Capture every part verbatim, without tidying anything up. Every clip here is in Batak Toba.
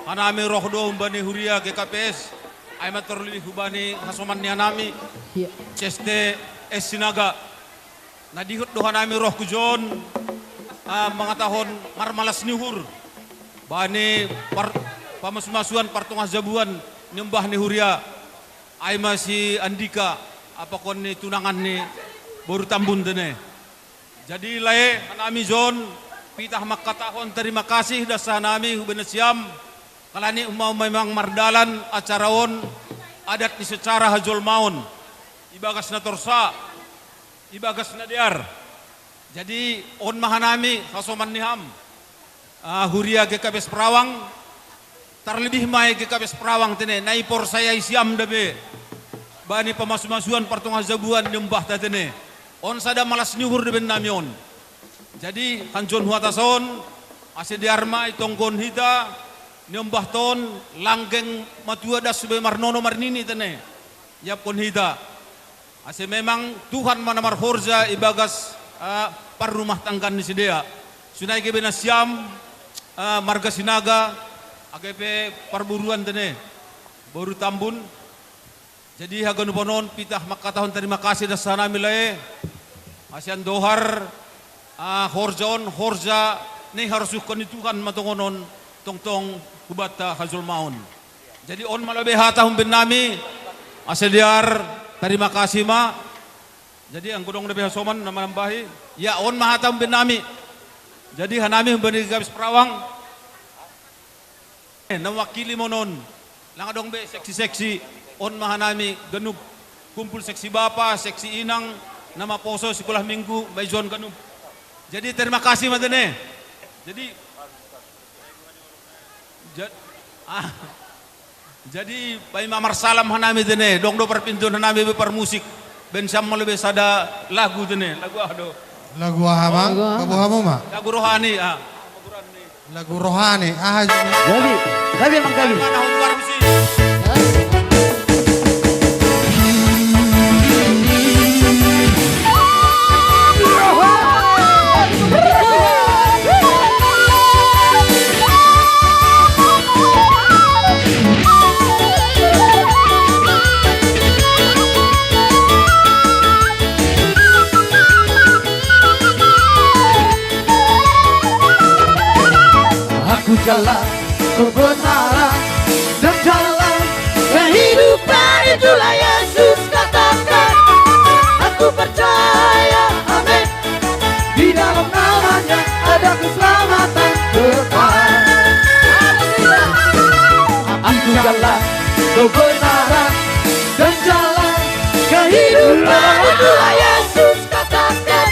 Hanami roh do humbani huria G K P S, ai ma tarlumobi humbani hasoman ni hanami, Iya. C S T S Sinaga. Na dihut do hanami roh hujon, ah, mangatahon marmalas ni uhur bani par-, pamasumasuon partongasjabuan ni ombah ni huria, ai ma si Andika, apakon ni tunangan ni boru Tambun tene. Jadi lae, hanami jon, pitah mangkatahon tarima kasih das hanami hubaen nasiam, alani ma memang mardalan acara on, adat ni secara hajolmaon, ibagas na torsa, ibagas na dear. Jadi on ma hanami hasoman ni ham, ah, huria G K P S Perawang, tarlumobi ma i G K P S Perawang tene, na diporsayai siam dope bani pamasumasuon partongasjabuan ni ombahta tene. On sada malas ni uhur dope nami on. Jadi, hanjon huatas on, ase dear ma i tonggohon hita, ni ombahta on, langgeng matua das subai marnono marnini tene. Iapkon hita. Ase memang Tuhan ma na marhorja ibagas, ah, parrumah tanggaan ni sidea. Sonai gabe nasiam, ah, marga Sinaga, age pe parboruan tene, boru Tambun. Jadi haganupan on pitah mangkatahon tarima kasih das hanami lae. Ase andohar, ah, horja on, horja na diharosuhon ni Tuhan ma tongon on, tongtong hubanta hajolmaon. Jadi on ma labe hata hubaen nami, ase dear, tarima kasih ma. Jadi anggo adong dope hasoman na manambahi, ia on ma hata hubaen nami. Jadi hanami humbani G K P S Perawang, eh, na mewakili ma on. Lang adong be seksi-seksi, on ma hanami ganup kumpul seksi bapa, seksi inang, na maposo sikola minggu, maijon ganup. Jadi tarima kasih ma tene. Jadi Ja-, ah. Jadi, paima marsalam hanami tene, adong do parpintoan hanami be parmusik. Baen sian molo be sada lagu tene, lagu aha do? Lagu aha, Mang? Lagu aha? Paboa hamu ma. Lagu rohani, ah. Lagu rohani, aha? Gabe, gabe, Mang, gabe. Mana hon parmusik? Aku jalan kebenaran dan jalan kehidupan, itulah Yesus katakan. Aku percaya, amin. Di dalam nama-Nya ada keselamatan kekal. Aku jalan kebenaran dan jalan kehidupan, itulah Yesus katakan.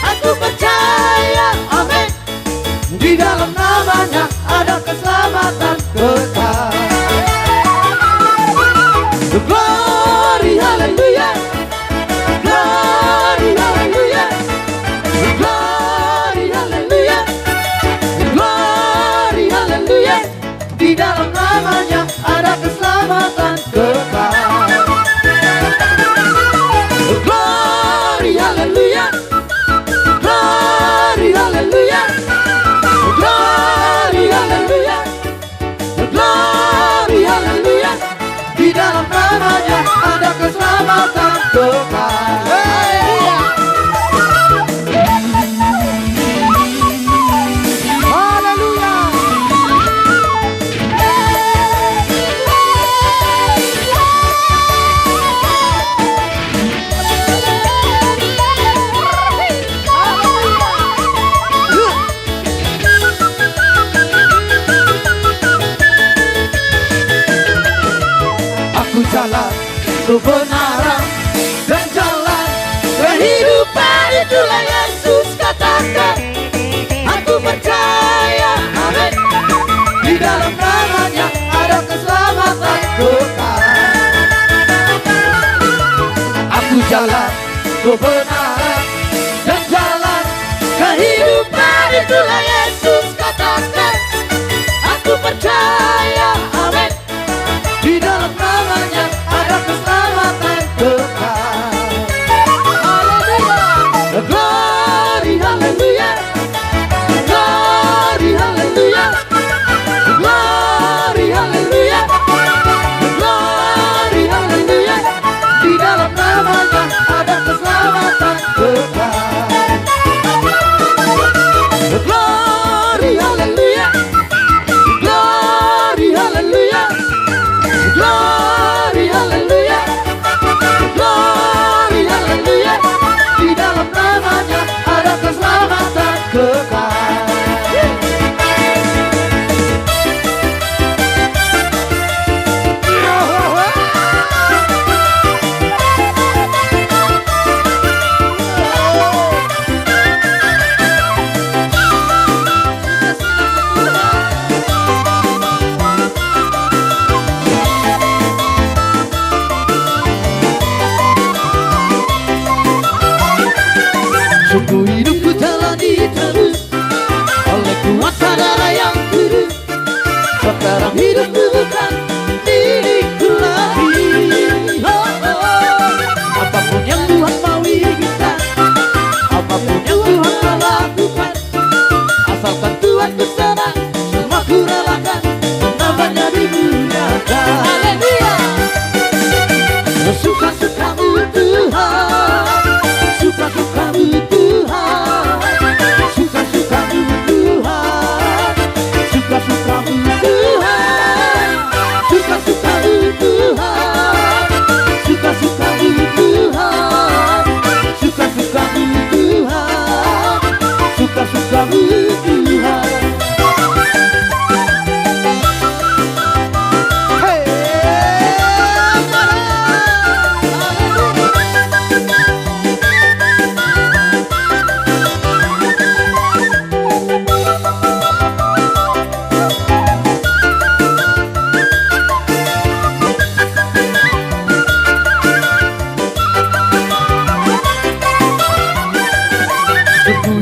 Aku percaya, amin. Di dalam nama-Nya ada keselamatan kekal. Glory, haleluya. Glory, haleluya. Glory, haleluya. Glory, haleluya. Di dalam nama-Nya ada keselamatan kekal. Glory, haleluya. Glory, haleluya. Glory, haleluya. Glory, haleluya. Di dalam nama-Nya ada keselamatan kekal. Haleluya. Haleluya. Aku jalan kebenaran dan jalan kehidupan, itulah Yesus katakan. Aku percaya, amin. Di dalam nama-Nya ada keselamatan kekal. Aku jalan kebenaran dan jalan kehidupan, itulah Yesus katakan. Aku percaya, amin. Di dalam nama-Nya ada keselamatan kekal. Haleluya. Glory, haleluya. Glory, haleluya. Glory. Sekarang hidupku bukan milikku lagi. Oh, oh. Apapun yang Tuhan mau inginkan, apapun yang Tuhan mau lakukan, asalkan Tuhan ku senang, semua ku relakan, namanya dimuliakan. Haleluya. Suka-sukamu Tuhan, suka-sukamu Tuhan, suka-sukamu Tuhan, suka-sukamu Tuhan, suka-sukamu Tuhan, suka-sukamu Tuhan, suka-sukamu Tuhan, suka-sukamu Tuhan. Hei,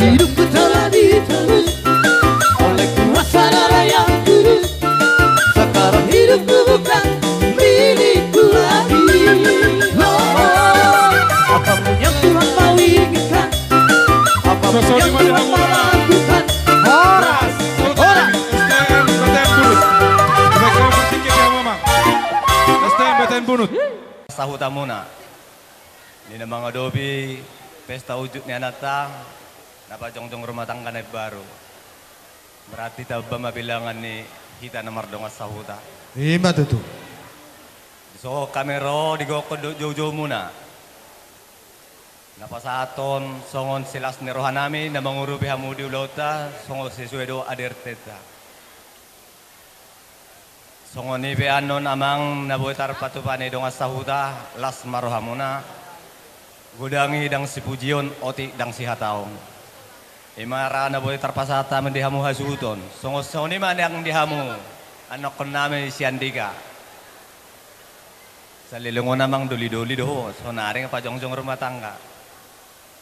Hidupku telah ditebus oleh kuasa darah yang kudus. Sekarang hidupku bukan milikku lagi. Oh, oh. Apapun yang Tuhan mau inginkan, apapun yang Tuhan mau lakukan. Horas. Horas. S T M B T N Bunut. Baik, kami berpikir ya, Mamang. S T M B T N Bunut. Sahutamuna. Di na mangadopi pesta unjuk ni anakta, na pajongjong rumah tangga na imbaru. Berarti tamba ma bilangan ni hita na mardongan sahuta. Ima tutu. Songon hami ro di gokhon dohot joujoumuna, na pasahathon songon silas ni rohanami na mangurupi hamu di ulaonta, songon sesuai do A D R T-ta. Songon i pe annon amang na boi tarpatupa ni dongan sahuta, las ma rohamuna. Godang i ndang sipujion, otik ndang sihataon. Ima ra na boi tarpasahat hami di hamu hasuhuton. Songon, songon i ma nang di hamu anakkonami si Andika. Saleleng on amang dolidoli do ho, saonari pajongjong rumah tangga.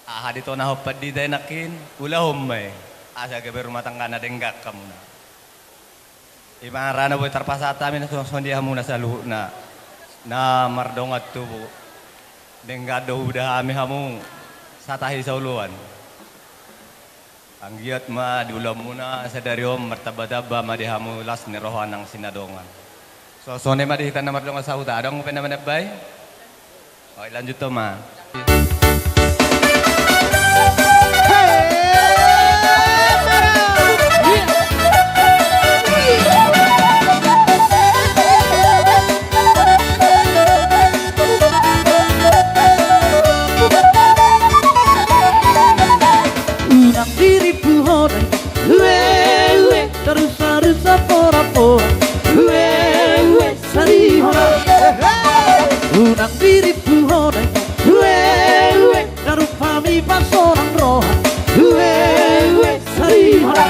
Aha ditonahon pandita i nangkin, ulahon ma i, asa gabe rumah tangga na denggan hamuna. Ima ra na boi tarpasahat hami na songon i di hamuna saluhutna na mardongan tubu. Denggan do huida hami hamu satahi saoloan. Anggiat ma di ulaonmuna sadari on martambatamba ma di hamu las ni roha nang sinadongan. So, songon i ma di hita na mardongan sahuta, adong pe na manambai? Oi, lanjut, Toma. Unang diripu hodai, ue, ue, tarusa-rusa pora-pora, ue, ue, sari hona. Unang diripu hodai, ue, ue, tarupa mi pasonang roha, ue, ue, sari hona.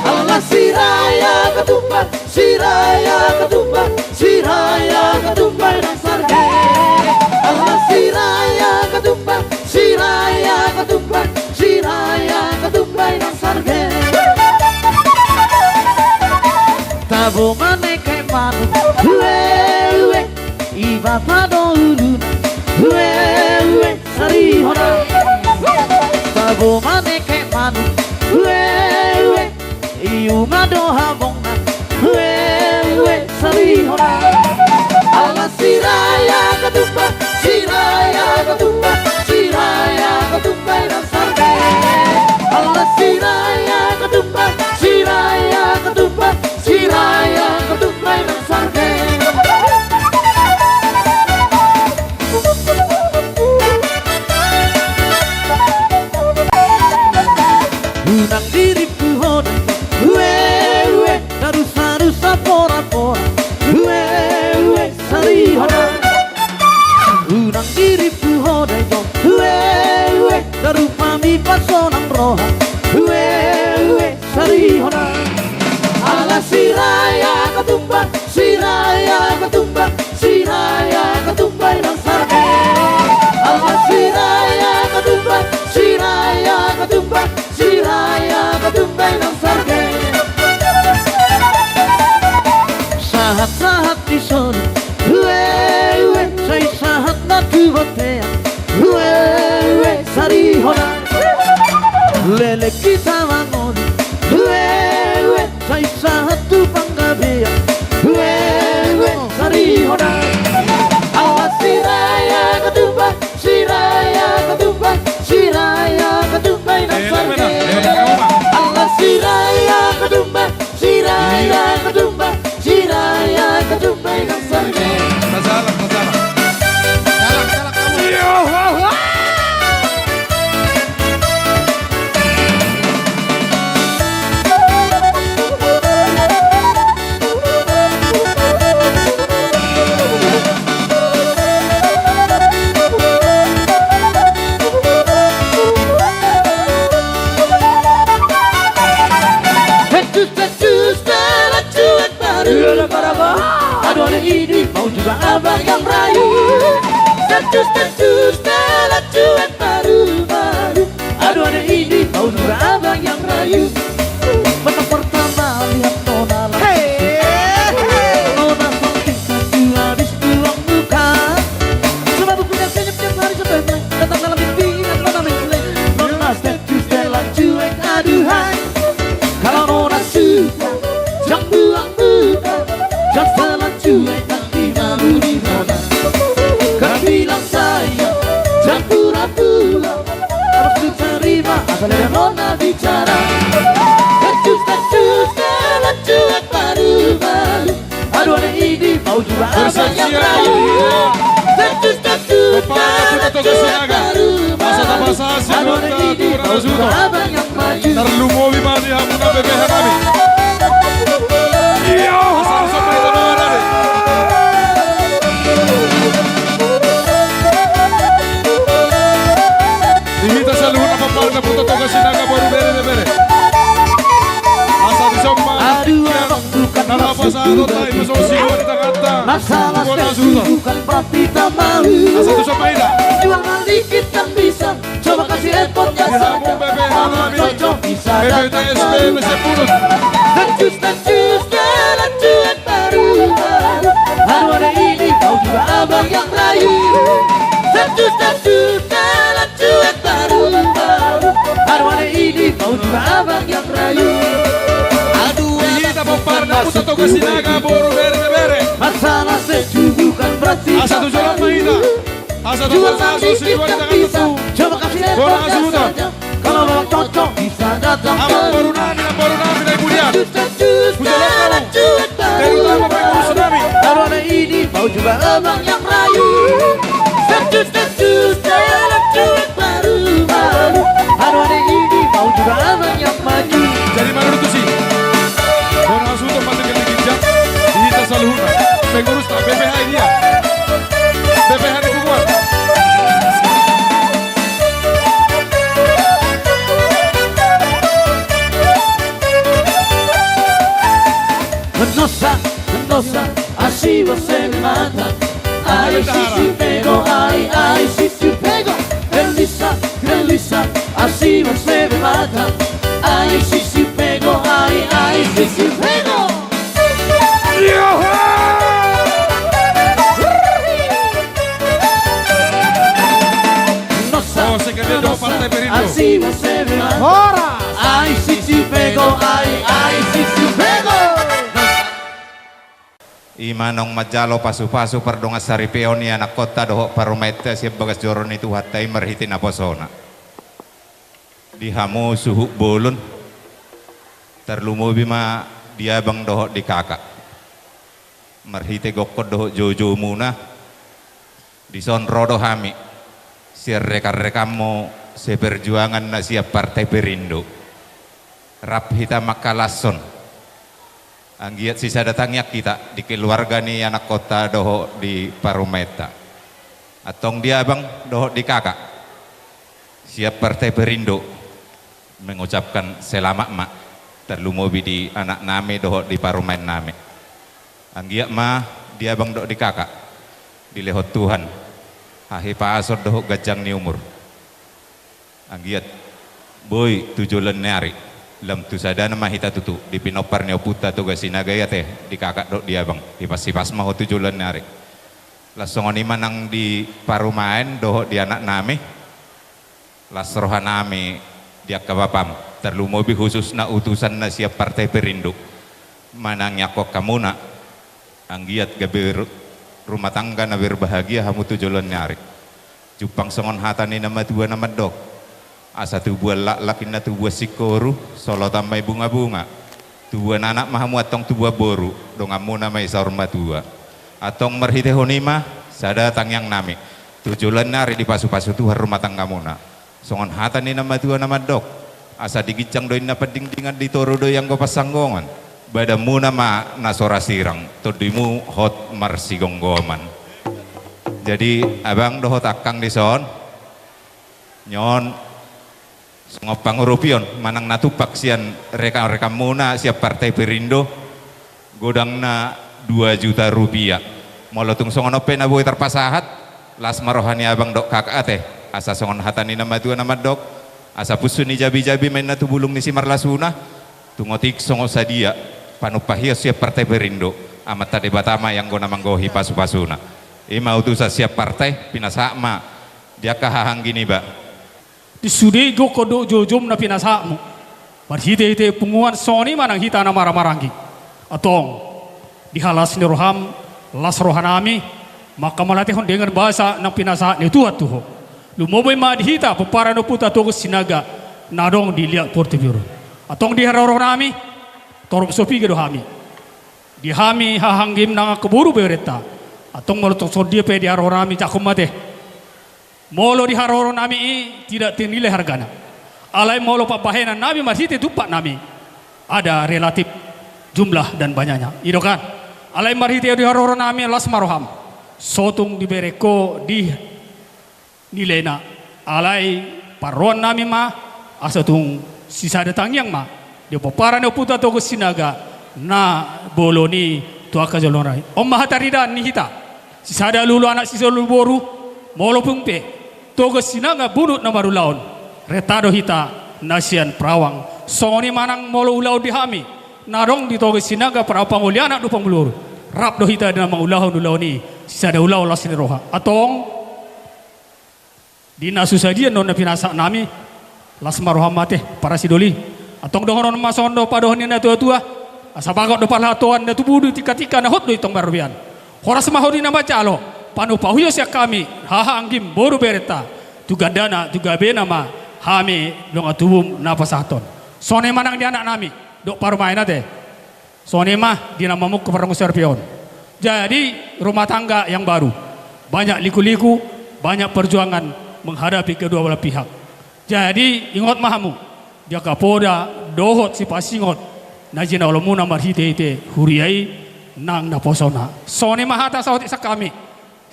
Ala Siraja Ketupat, Siraja Ketupat, Siraja Ketupat nang sarge. Ala Siraja Ketupat, Siraja Ketupat, Siraja Ketupat nang sarge. Tabo maneke manuk, ue, ue, ibata do uluna, ue, ue, sari hona. Tabo maneke manuk, ue, ue, iuma do habongna, ue, ue, sari hona. Ala Siraja Ketupat, Siraja Ketupat, Siraja Ketupat nang sarge. Ala Siraja Ketupat, Siraja Ketupat, Siraja Ketupat nang sarge. Unang diripu hodai, ue, ue, tarusa-rusa pora-pora, ue, ue, sari hona. Unang diripu hodai, ue, ue, tarupa mi pasonang roha, ue, ue, sari hona. Ala Siraja Ketupat, Siraja Ketupat, Siraja Ketupat nang sarge. Ala Siraja Ketupat, Siraja Ketupat, Siraja Ketupat nang sarge. Sahat-sahat di solu, ue, ue, sai sahat ma tu bontean, ue, ue, sari hona. Leleng hita mangolu, ue, ue, sai sahat tu panggabean, ue, ue, sari hona. Ala Siraja Ketumbar, Siraja Ketumbar, Siraja Ketumbar i nang saripe. Ala Siraja Ketumbar, Siraja Ketumbar, Siraja Ketumbar i nang saripe. Tasalam, tasalam. Salam, salam kamu. Yo, ho, ho. Tecus, tecus, telan cuek baru. Aduh, ale ini mau juga abang yang rayu. Tecus, tecus, telan cuek baru, baru. Aduh, ale ini mau juga abang yang rayu. Mata pertama lihat nona langsung suka. Hei, hei. Nona cantik, cantik habis tuang muka. Sebab punya senyum tiap hari sampai datang dalam mimpi, ingat nona mimpi. Nona tecus, telan cuek, aduhai. Kalau nona suka, jang buang muka. Jang telan cuek, nanti malu di nona. Kan bilang sayang, jang pura-pura. Harus diterima asal dari nona bicara. Tecus, tecus, telan cuek baru-baru. Aduh, ale ini mau juga abang yang rayu. Tecus, tecus, telan cuek baru-baru. Aduh, ale ini mau juga abang yang rayu. Tarlumobi ma di hamuna bebeha nami. Iyo. Asal sopa itu nama nami. Di hita saluhutna, Amang Parna, Amang Toto, Amang Sinaga, boru, bere, bebere. Asa dison ma. Aduh, abang bukan maksudku begitu. Masalah seks bukan berarti tak mau. Asa dison ma ina. Jual dikit tak bisa. Coba kasih effort ya saja. Kalau cocok bisa datang. Tecus, tecus, telan cuek baru-baru. Aduh, ale ini mau juga abang yang rayu. Tecus, tecus, telan cuek baru-baru. Aduh, ale ini mau juga abang yang rayu. Aduh, di hita Amang Parna, Amang Toto, Amang Sinaga, boru, bere, bebere. Masalah seks bukan berarti tak mau. Asa tu jolma ina. Asa tu jolma, asa tu jolma. Coba kasih effort ya saja. Kalau memang cocok bisa datang. Amang boru nami, amang boru nami, nai budian. Tecus, tecus, telan cuek baru-baru. Terutama pengurus nami. Aduh, ale ini mau juga abang yang rayu. Tecus, tecus, telan cuek baru-baru. Aduh, ale ini mau juga abang yang maju. Jadi mana tusi? Bona suto mati ke tinggi jam. Di hita saluhutna. Pengurus tak B P H dia. B P H di Bunguan. Nosa, nosa, asi basebe mata. Ai sisi pego, ai, ai sisi pego. Gelisa, gelisa, asi basebe mata. Ai sisi pego, ai, ai sisi pego. Yoho! Nosa, oh, sekalian dong nosa, Partai Perindo. Asi basebe mata. Horas! Ai sisi pego, ai, ai sisi pego. Ima naung manjalo pasupasu pardongansaripeon ni anakkonta dohot parumaenta sian bagas joro ni Tuhanta i marhite naposona. Di hamu suhut bolon, tarlumobi ma di abang dohot di kakak. Marhite gokkon dohot joujoumuna, dison ro do hami sian rekanrekanmu seperjuangan na sian Partai Perindo. Rap hita mangkalashon. Anggiat sisada tangiang hita di keluarga ni anakkonta dohot di parumaenta. Antong di abang dohot di kakak sian Partai Perindo mengucapkan selamat ma, tarlumobi di anaknami dohot di parumaennami. Anggiat ma di abang dohot di kakak dilehon Tuhan hahipason dohot ganjang ni umur. Anggiat boi tu joloan ni ari Lam tu sada nama hita tutu, di pinompar ni ompunta Toga Sinaga i ate, di kakak dohot di abang, hipas-hipas ma ho tu joloan ni ari. Laos songon i ma nang di parumaen dohot di anak nami, las roha nami di angka bapam, tarlumobi khususna utusan na sian Partai Perindo, manangiangkon hamuna, anggiat gabe ru-, rumah tangga na berbahagia hamu tu joloan ni ari. Jumpang songon hata ni na matua na mandok: Asa tubuan laklak inna tubuan singkoru, solotan ma i bunga-bunga. Tubuan anak ma hamu antong tubuan boru, donganmuna ma i saur matua. Antong marhitehon i ma, sada tangiang nami, tu joloan ni ari dipasu-pasu Tuhan rumah tanggamuna. Songon hata ni na matua na mandok: Asa di ginjang do inna pandingdingan, di toru do i anggo parsanggongan. Badanmuna ma na so ra sirang, tondimu hot marsigomgoman. Jadi, abang dohot angkang dison, nion songon pangurupion manang na tumpak sian rekan-rekanmuna sian Partai Perindo, godangna dua juta rupiah. Molo tung songon on pe na boi tarpasahat, las ma roha ni abang dohot kakak ate, asa songon hata ni na matua na mandok: Asa punsu ni jabi-jabi ma inna tu bulung ni simarlasuna. Tung otik songon sadia panumpahion sian Partai Perindo, Amanta Debata ma i anggo na manggohi pasu-pasuna. I ma utusan sian partai, pinasahat ma di angka haha anggi niba. Di sude gokhon dohot jojom na pinasahatmu marhite-hite punguan, songon i ma nang hita na marhaha maranggi. Antong, di halas ni roham, las roha nami manghamauliatehon dengan basa na pinasahat ni Tuhan tu ho. Lumobi ma di hita pomparan ni ompunta Toga Sinaga na adong di liat portibi on. Antong di haroro nami, torop so piga do hami. Di hami haha anggim nang angka boru berenta. Antong molo tung songon dia pe di haroro nami, jangkon ma ate. Molo di haroro nami i tidak ternilai hargana. Alai molo pambahenan nami marhite tumpak nami, ada relatif jumlah dan banyaknya. I do kan? Alai marhite di haroro nami, las ma roham. So tung dibereng ho di nilaina. Alai parroan nami ma, asa tung sisada tangiang ma di pomparan ni ompunta Toga Sinaga na bolon i tu angka joloan i. On ma hataridaan ni hita. Sisada lulu anak, sisada lulu boru, molo tung pe Toga Sinaga Bunut na marulaon, renta do hita na sian Perawang. Songon i ma nang molo ulaon di hami na adong di Toga Sinaga, Perawang, Pangoli Anak dohot Pangoli Boru, rap do hita na mangulahon ulaon i, sisada ulaon, las ni roha. Antong, di na so sadia nuaeng na pinasahat nami, las ma roham ate, parasi doli. Antong dohonon ma songon dohot padohan ni na tua-tua: Asa bagot do parlahatoan na tubu di tingka-tingka, na hot do i tong marrobean. Horas ma ho di na manjalo panumpahion sian hami haha anggim boru berenta, tu gandana tu gabena ma hami dongan tubum na pasahathon. Songon i ma nang di anak nami dohot parumaen ate. Songon i ma di na mamungka parrongsoan pe on. Jadi, rumah tangga yang baru, banyak liku-liku, banyak perjuangan menghadapi kedua belah pihak. Jadi, ingot ma hamu di angka poda dohot sipasingot na jinaolomuna marhite-hite huria i nang naposona. Songon i ma hata saotik sian hami.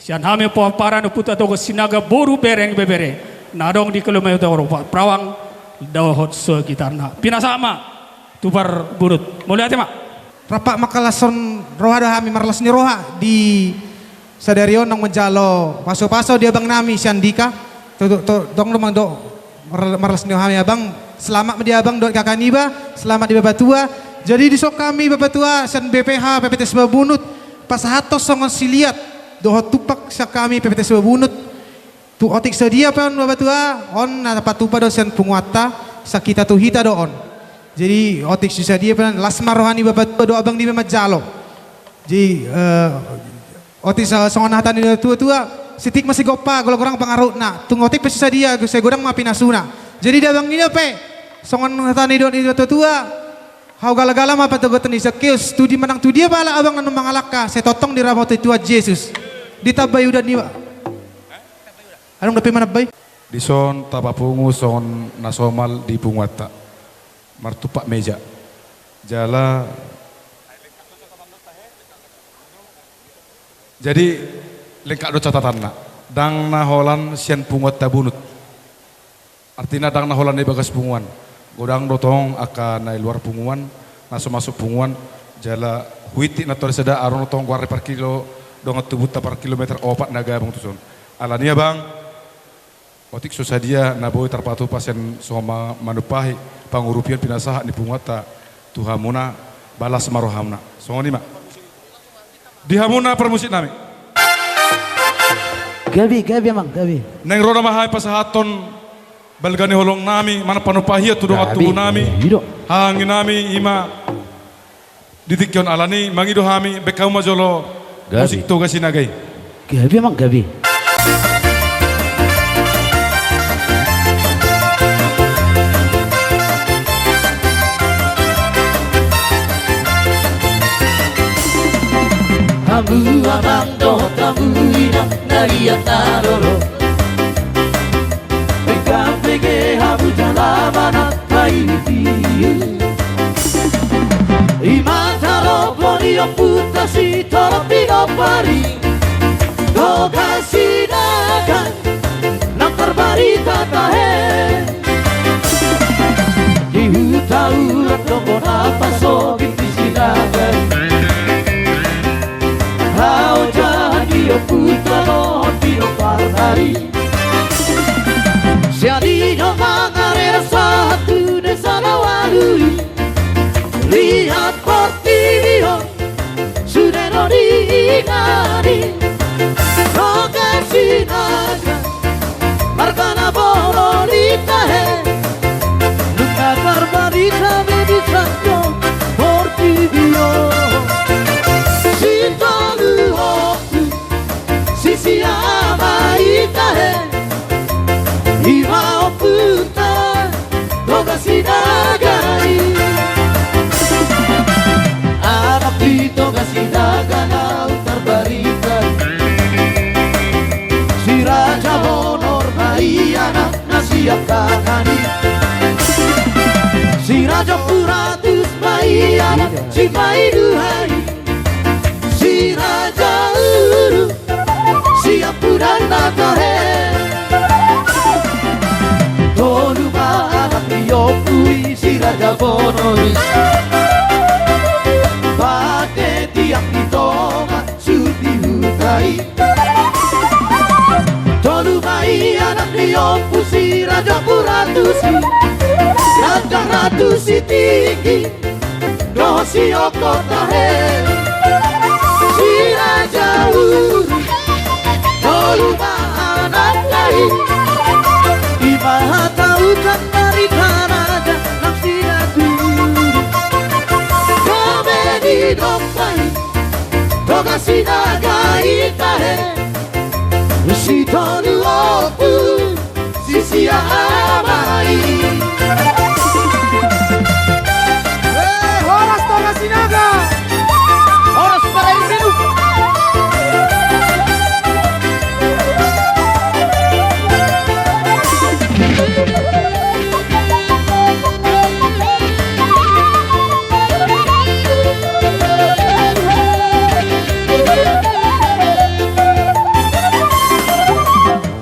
Sian hami pomparan ni ompunta Toga Sinaga boru, bere ni bebere na adong di kilometer opat Perawang dohot sekitarna. Pinasahat ma tu parbunut. Mauliate ma. Rap ma mangkalashon roha do hami, marlas ni roha di sadari on naung manjalo pasu-pasu di abang nami si Andika. To, to, to, tong do mandok mar-, marlas ni roha hami abang. Selamat ma di abang dohot kakak niba, selamat di bapatua. Jadi dison hami bapatua sian B P H P P T S Babunut pasahathon songon siliat dohot tumpak sian hami P P T S Babunut. Tu otik sadia pe on bapatua, on na patupa do sian punguanta, sahita tu hita do on. Jadi otik so sadia pe on, las ma roha ni bapatua dohot abang niba manjalo. Jadi, eh, otik sa-, songon hata ni na tua-tua: Sitik ma sigompa, godang-godang pangarahutna. Tung otik pe so sadia, sai godang ma pinasuna. Jadi di abang niba pe, songon hata ni dohot ni na tua-tua: Hau gala-gala ma patoguton ni Sakeus, tu dia manang tu dia pe halak abang na mangalangka, sai tongtong diramoti Tuhan Jesus. Ditambai udan niba. Adong dope manambai? Dison tapapungu songon na somal di punguanta. Martumpak meja. Jala, jadi, lengkap do catatanna. Ndang na holan sian punguanta Bunut. Artina ndang na holan na di bagas punguan. Godang do tong angka na di luar punguan, na so masuk punguan, jala huitik na tong sada, adong do tong goar ni parkilo, dongan tubunta parkilometer opat na gabung tuson. Alani i abang, Otik so sadia na boi tarpatupa sian songon ma-, manumpahi pangurupion pinasahat ni punguanta tu hamuna, balas ma rohamuna. Songon i ma. Di hamuna parmusik nami. Gabe, gabe, amang, gabe. Naeng ro nama hami pasahathon balga ni holong nami, manang panumpahion tu dongan tubu nami. Gabe, gabe do. Haha anggi nami, i ma di tingki on, alani mangido hami, baen hamu ma jolo. Gabe. Musik Toga Sinaga i. Gabe, amang, gabe. Hamu amang dohot hamu inang na liat na lolo. Gabe ge hamu jala manang pailupion. I ma tarombo ni ompunta Sitolong Pinompar i, Toga Sinaga, na tarbarita tahe. Di huta Uran do na pasogit di Sinaga i. Haojahan ni ompunta dohot pinomparna i. Sian i do mangarere sahat tu desa na ualu i. Liat portibi on, sude do diingani. Toga Sinaga, marga na bolon i tahe. Nunga tarbarita be di sandok portibi on. Sitolu ompu, sisiama i tahe. I ma ompunta Toga Sinaga i. Anak ni Toga Sinaga na tarbarita i. Si Raja Bonor ma i anakna siangkangan i. Si Raja Ompu Ratus ma i anak si Paiduhai. Si Raja Uru siampudan na tahe. Tolu ma anak ni ompu i, si Raja Bonor i. Pande tiang ni tonga suhut ni huta i. Tolu ma i anak ni ompu, si Raja Ompu Ratus i. Raja Ratus Sitinggi dohot si Ongko tahe. Si Raja Uru, tolu ma anakna i. I ma hata utan dari raja nang si Datu Uru. Gabe didombai Toga Sinaga i tahe. Sitolu ompu, sisiama i. Eh, horas Toga Sinaga. Horas Parairsidu.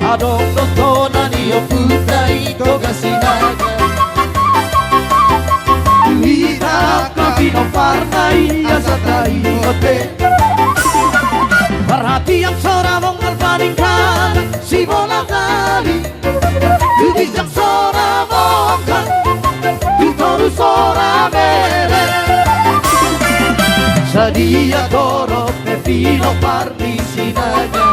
Adong do tona ni ompunta i Toga Sinaga. Huhita angka pinomparna i asa taingot be. Parhatian sora mongal paningkalan sibola tali. Tu ginjang sora mongal, tu toru sora mere. Sadia torop pe pinompar ni Sinaga.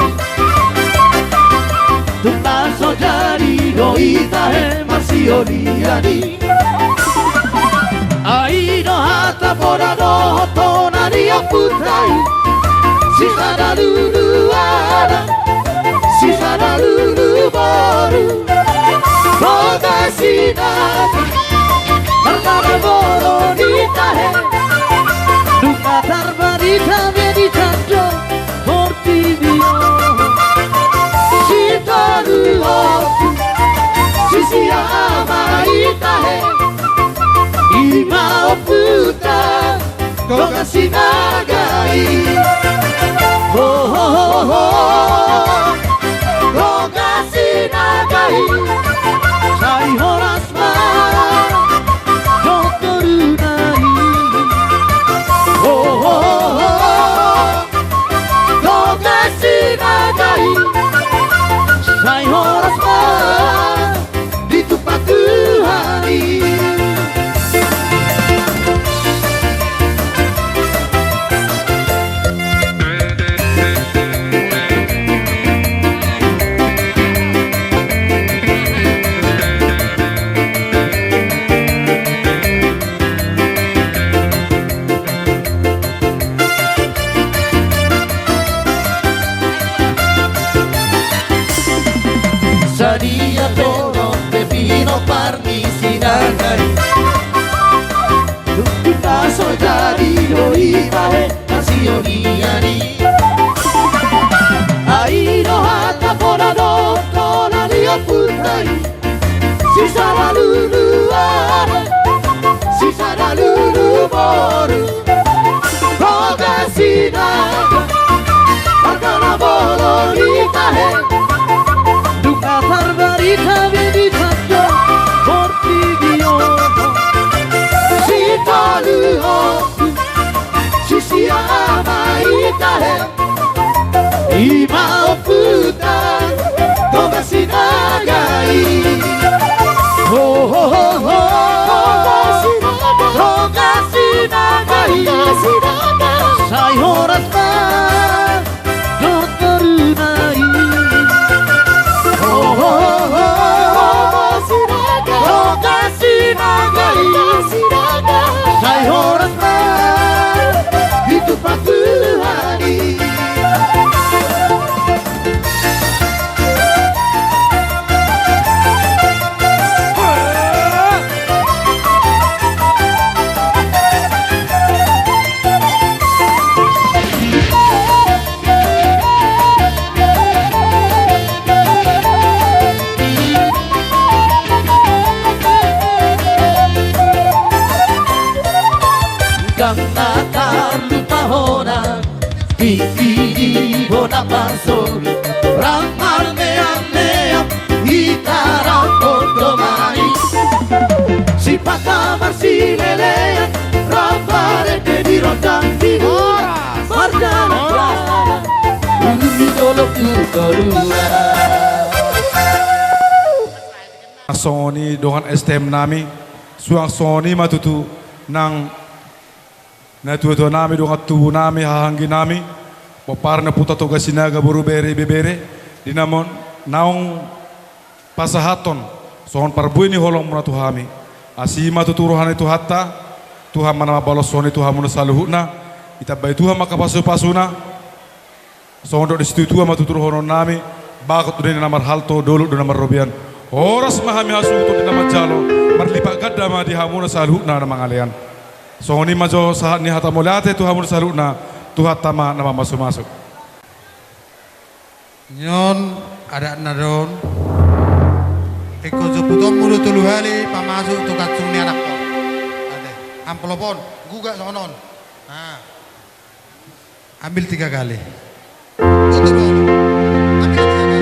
Tung na so jadi do i tahe marsiolian i. Ai do hata poda dohot tona ni ompunta i. Sisada lulu anak, sisada lulu boru. Toga Sinaga, marga na bolon i tahe. Nunga tarbarita be di sandok portibi on. Sitolu ompu, sisiama i tahe. I ma ompunta Toga Sinaga i. Ho, ho, ho, ho. Toga Sinaga i. Sai horas ma dohot toruna i. Ho, ho, ho, ho. Toga Sinaga i. Sai horas ma Arni Sinaga i. Tung so jadi do i tahe, na sian i. Ai do hata poda do, poda ni ompunta i. Sisada lulu ari, sisada lulu boru. Roha Sinaga, angka na bolon i tahe. Dung tarbarita be di tanda portibi on. Sitolu ompu, sisia ama i tahe. I ma ompunta, Toga Sinaga i. Ho, ho, ho, ho. Toga Sinaga i. Sai horas ma dohot boruna i. Ho, ho, ho, ho. Toga Sinaga i. Sai horas ma ditupa Tuhan i. Ndang na tarlupa hona, tingki di bona paso, rap marmeam-meam, hita rap gondomani. Sipata marsilelean, rap marende di rondang di hura, mardalan-dalan, ulu ni dolok tu tolua. Songon i dongan S T M nami, suang songon i ma tutu nang natua-tua nami, dongan tubu nami, haha anggi nami, pomparan ni ompunta Toga Sinaga, boru, bere, ibebere, di na naung pasahathon songon parbue ni holong muna tu hami. Asi ma tutu roha ni Tuhanta, Tuhan ma na mambalos songon i tu hamuna saluhutna, ditambai Tuhan ma angka pasu-pasuna. Songon dok ni situa-tua ma tutu dohonon nami, bagot do na marhalto, dolok do na marrobean. Horas ma hami hasuhuton di na manjalo, marlipat ganda ma di hamuna saluhutna na mangalean. Songon i ma jo sahat ni hata mauliate tu hamuna saluhutna, Tuhanta ma na mamasu-masu. Nion adat na don. Ingkon jo putonmu do tolu hali pamasuk tu kansung ni anakkon. Ate, amplop on, gugak songon on. Ah. Ambil tiga kali. Ambil tiga kali.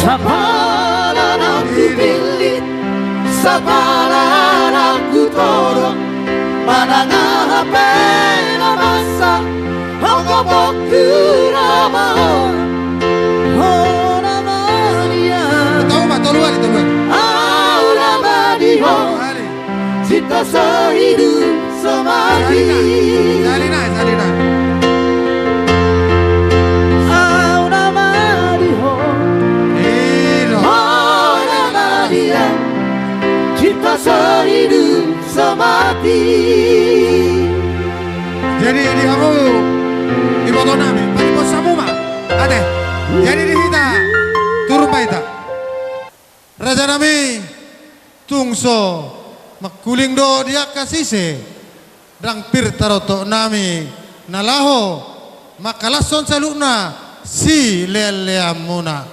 Sapala na hupillit, sapala na hutodong, manang aha pe na masa, hongkop tu na maol. Ho na ma di au. Tolu ma, tolu kali, tolu kali. Au na ma di ho. Tolu kali. Cinta sehidup semati. Sahali nai, sahali nai. Au na ma di ho. Ido. Ho na ma di au. Cinta sehidup semati. Jadi di hamu, iboto nami, padi pos hamu ma. Ate. Jadi di hita, turun ma hita. Raja nami, tung so mangkuling do di angka sise, ndang pir tarontok nami na laho mangkalashon saluhutna silean-lean muna.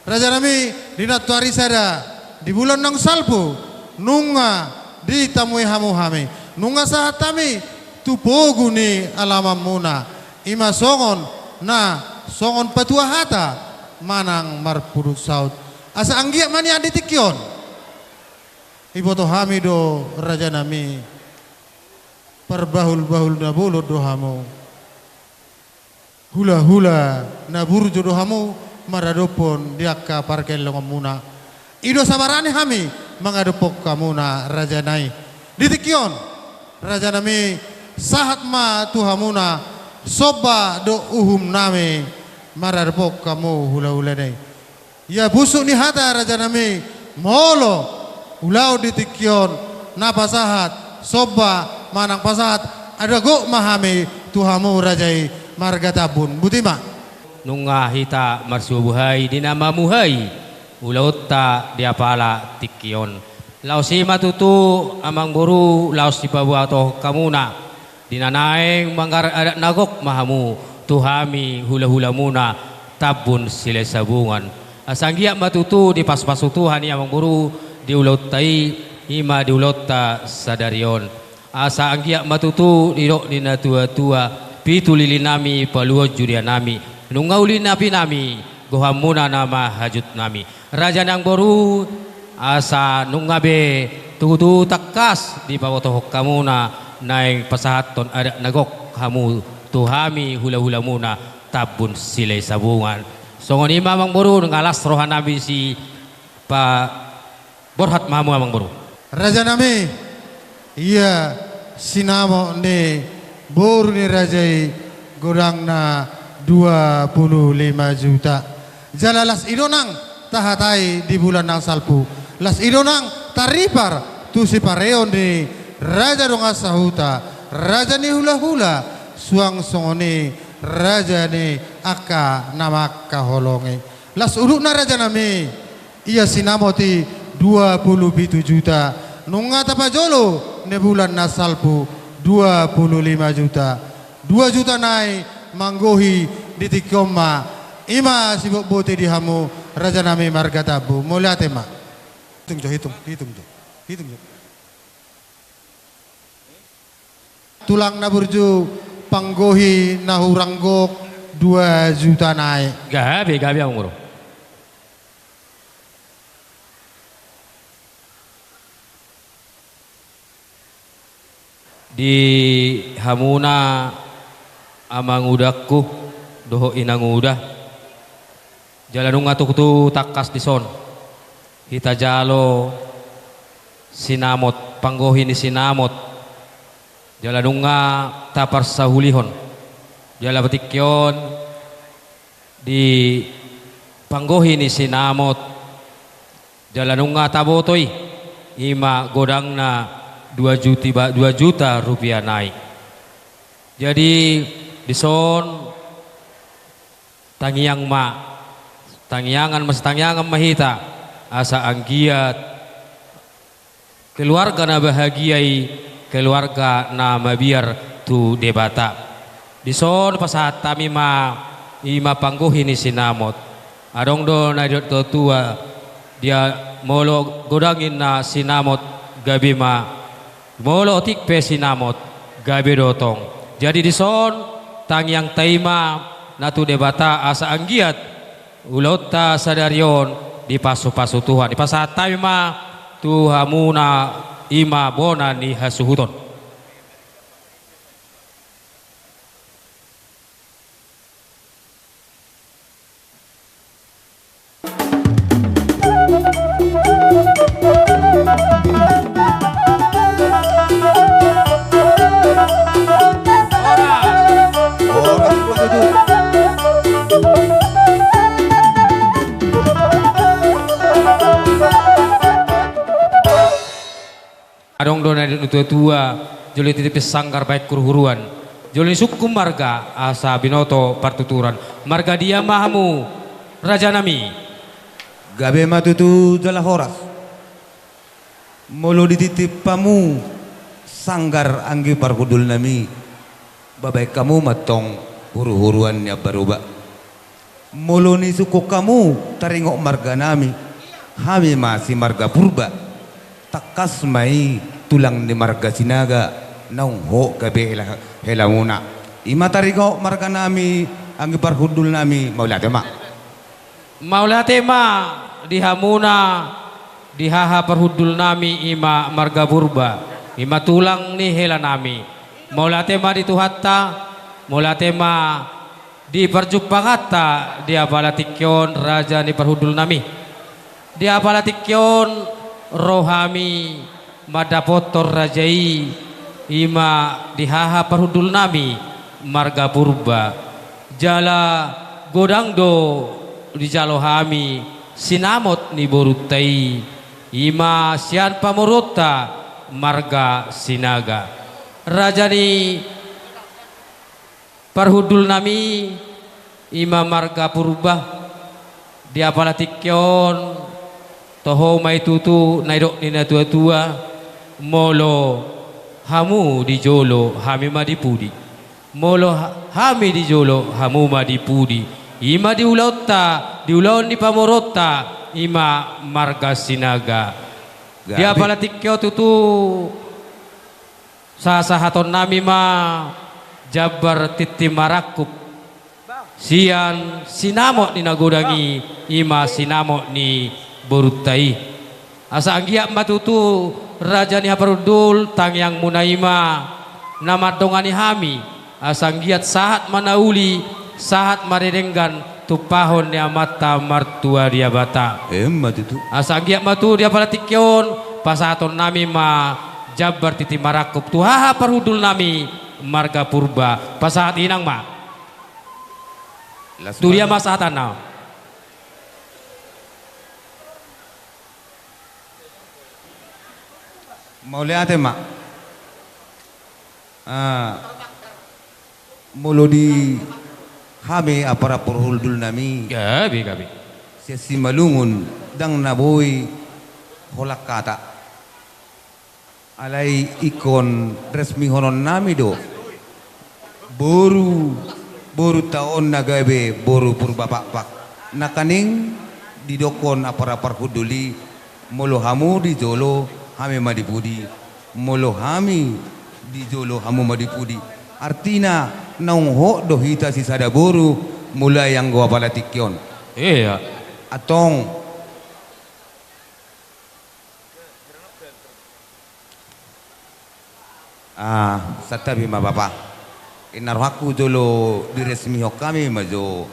Raja nami, di nantuari sada, di bulan naung salpu, nunga ditamui hamu hami, nunga sahat hami tu pogu ni alaman muna. I ma songon na songon patua hata manang marpudun saut. Asa anggiat ma nian di tingki on. Iboto hami do, raja nami, parbahul-bahul na bolon do hamu. Hula-hula na burju do hamu maradophon di angka pargellongon muna. I do sabarani hami mangadophon hamuna, raja nai. Di tingki on, raja nami, sahat ma tu hamuna somba dohot uhum nami maradophon hamu hula-hula nai. Ia busuk ni hata, raja nami, molo ulaon di tingki on na pasahat somba manang pasahat adagon ma hami tu hamu, raja i, marga Tambun. Boti ma. Nunga hita marsuo-buhai di na mamuhai. ulaonta di apala tingki on. Laos i ma tutu, amangboru, laos sipaboa tohon hamuna. Di na naeng manggarar adat na gok ma hamu tu hami hulahulamuna Tambun Silahisabungan. Asa anggiat ma tutu dipasupasu Tuhan i, amangboru, di ulaonta i, i ma di ulaonta sadari on. Asa anggiat ma tutu didok ni natuatua, pitu lilinami, paluahon judeanami, nunga uli napinami, gohanmuna nama hajutnami. Raja nang boru, asa nunga be tutu tangkas dipabotohon hamuna naeng pasahathon adat na gok hamu tu hami hulahulamuna Tambun Silahisabungan. Songon i ma, amangboru, nunga las rohanami sipaborhat ma hamu, amangboru. Rajanami, ia sinamot ni boru ni raja i godangna dua pulu lima juta. Jala las i do nang tahatai di bulan na salpu. Las i do nang taripar tu sipareon ni raja dongan sahuta, raja ni hulahula, suang songon i raja ni angka na mangkaholongi. Las udutna, rajanami, ia sinamot i dua pulu pitu juta. Nunga tapajolo ni bulan na salpu dua pulu lima juta. Dua juta nai manggohi di tingki on ma. I ma sibotboti di hamu, rajanami, marga Tambun. Mauliate ma. Hitung jo, hitung, hitung jo. Hitung jo. Tulang na burju, panggohi na hurang gok dua juta nai. Gabe, gabe, amangboru. Di hamuna amangudangku dohot inanguda, jala nunga tutu tangkas dison hita jalo sinamot, panggohi ni sinamot, jala nunga taparsaulihon. Jala patingki on di panggohi ni sinamot, jala nunga taboto i, i ma godangna dua juta, dua juta rupiah nai. Jadi, dison tangiang ma, tangiangan ma, sitangiangan ma hita, asa anggiat keluarga na bahagia i, keluarga na mabiar tu Debata. Dison pasahat hami ma, i ma panggohi ni sinamot. Adong do na didok tuatua, dia molo godang ninna sinamot, gabe ma. Molo otik pe sinamot, gabe do tong. Jadi dison, tangiangta i ma na tu Debata, asa anggiat ulaonta sadari on dipasupasu Tuhan. Dipasahat hami ma tu hamuna, i ma bona ni hasuhuton. Adong do na didok ni tuatua, jolo dititipi sanggar bahen huruhuruan, jolo disungkun marga asa binoto partuturan. Marga dia ma hamu, rajanami? Gabe ma tutu jala horas. Molo dititip hamu sanggar anggi parhundulnami, bahen hamu ma tong huruhuruan ni ambaroba. Molo disungkun hamu taringot marganami, hami ma simarga Purba. Tangkas ma i tulang ni marga Sinaga, naung hot gabe hela, helamuna. I ma taringot marganami, anggi parhundulnami, mauliate ma. Mauliate ma di hamuna, di haha parhundulnami, i ma marga Purba, i ma tulang ni helanami. Mauliate ma di Tuhanta, mauliate ma di parjumpanganta di apala tingki on, raja ni parhundulnami. Di apala tingki on ro hami mandapothon raja i, i ma di haha parhundulnami marga Purba. Jala godang do dijalo hami sinamot ni borunta i, i ma sian pamoruonta marga Sinaga. Raja ni parhundulnami, i ma marga Purba, di apala tingki on Toho ma i tutu na nidok ni natuatua, molo hamu di jolo, hami ma di pudi. Molo ha-, hami di jolo, hamu ma di pudi. I ma di ulaonta, di ulaon ni pamoruonta, i ma marga Sinaga. Gabe. Di apala tingki on tutu, sasahatonnami ma jambar tintin marangkup sian sinamot ni na godang i, i ma sinamot ni borunta i. Asa anggiat ma tutu raja ni haparhundul tangiangmuna i ma na mandongani hami, asa anggiat sahat ma na uli, sahat ma na denggan, tumpahon ni Amanta Martua Debata. Emma tutu. Asa anggiat ma tutu di apala tingki on, pasahatonnami ma jambar tintin marangkup tu haha parhundulnami marga Purba. Pasahat inang ma. Las. Tu dia ma sahatanna. Mauliate ma. Ah, molo di hami apala parhundulnami. Gabe, gabe. Sian Simalungun ndang na boi holan hata. Alai ingkon resmihononnami do boru, borunta on na gabe boru Purba Pakpak. Nangkaning didokkon apala parhundul i, molo hamu di jolo, hami ma di pudi. Molo hami di jolo, hamu ma di pudi. Artina, naung hot do hita sisada boru, mulai anggo apala tingki on. Iya. Antong. Ah, santabi ma bapa. Inna rohangku jolo diresmihon hami ma jo,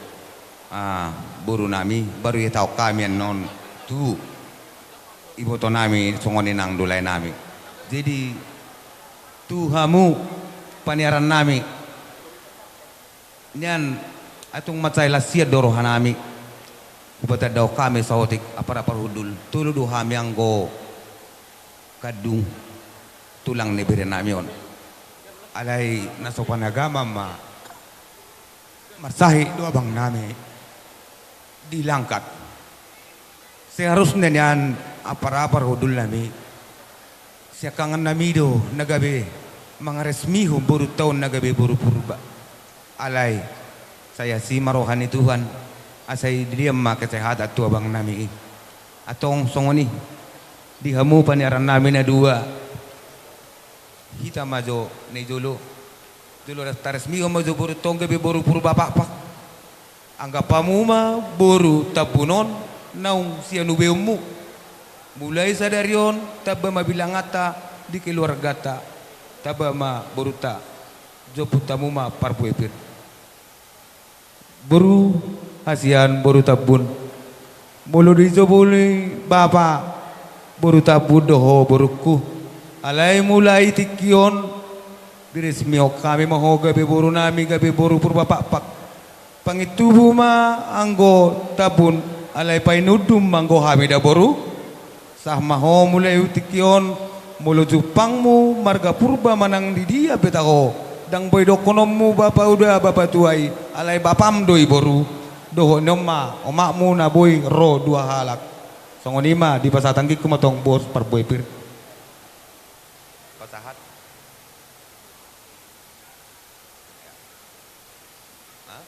ah, borunami, baru ihatahon hami annon tu ibotonami songon i nang do laenami. Jadi, tu hamu paniarannami. Nian, ai tung mansai las sian do rohanami. Hupatandahon hami saotik apala parhundul, tolu do hami anggo kandung tulang ni berenami on. Alai na so panagama ma marsahit do abangnami di Langkat. Seharusna nian apala parhundulnami, siangkangannami do na gabe mangaresmihon borunta on na gabe boru Purba. Alai sai asi ma roha ni Tuhan, asa didian ma kesehatan tu abangnami i. Antong songon i, di hamu paniarannami na dua, hita ma jo na di jolo. Jolo taresmihon ma jo borunta on gabe boru Purba Pakpak. Anggap hamu ma boru Tambun on naung sianubeonmu. Mulai sadari on, tamba ma bilanganta di keluarganta. Tamba ma borunta. Jompunta hamu ma parbue pir. Boru hasian boru Tambun. Molo dijolo ni bapa, boru Tambun do ho borungku. Alai mulai tingki on, diresmihon hami ma ho gabe borunami, gabe boru Purba Pakpak. Pangintubu ma anggo Tambun, alai painundun ma anggo hami da boru. Sah ma ho mulai tingki on, molo jumpangmu marga Purba manang di dia pe taho, ndang boi dohononmu bapa uda bapa tua i, alai bapam do i boru. Dohot ni on ma omakmu na boi ro dua halak. Songon i ma dipasahat anggikku ma tong bos parbue pir. Pasahat. Hah?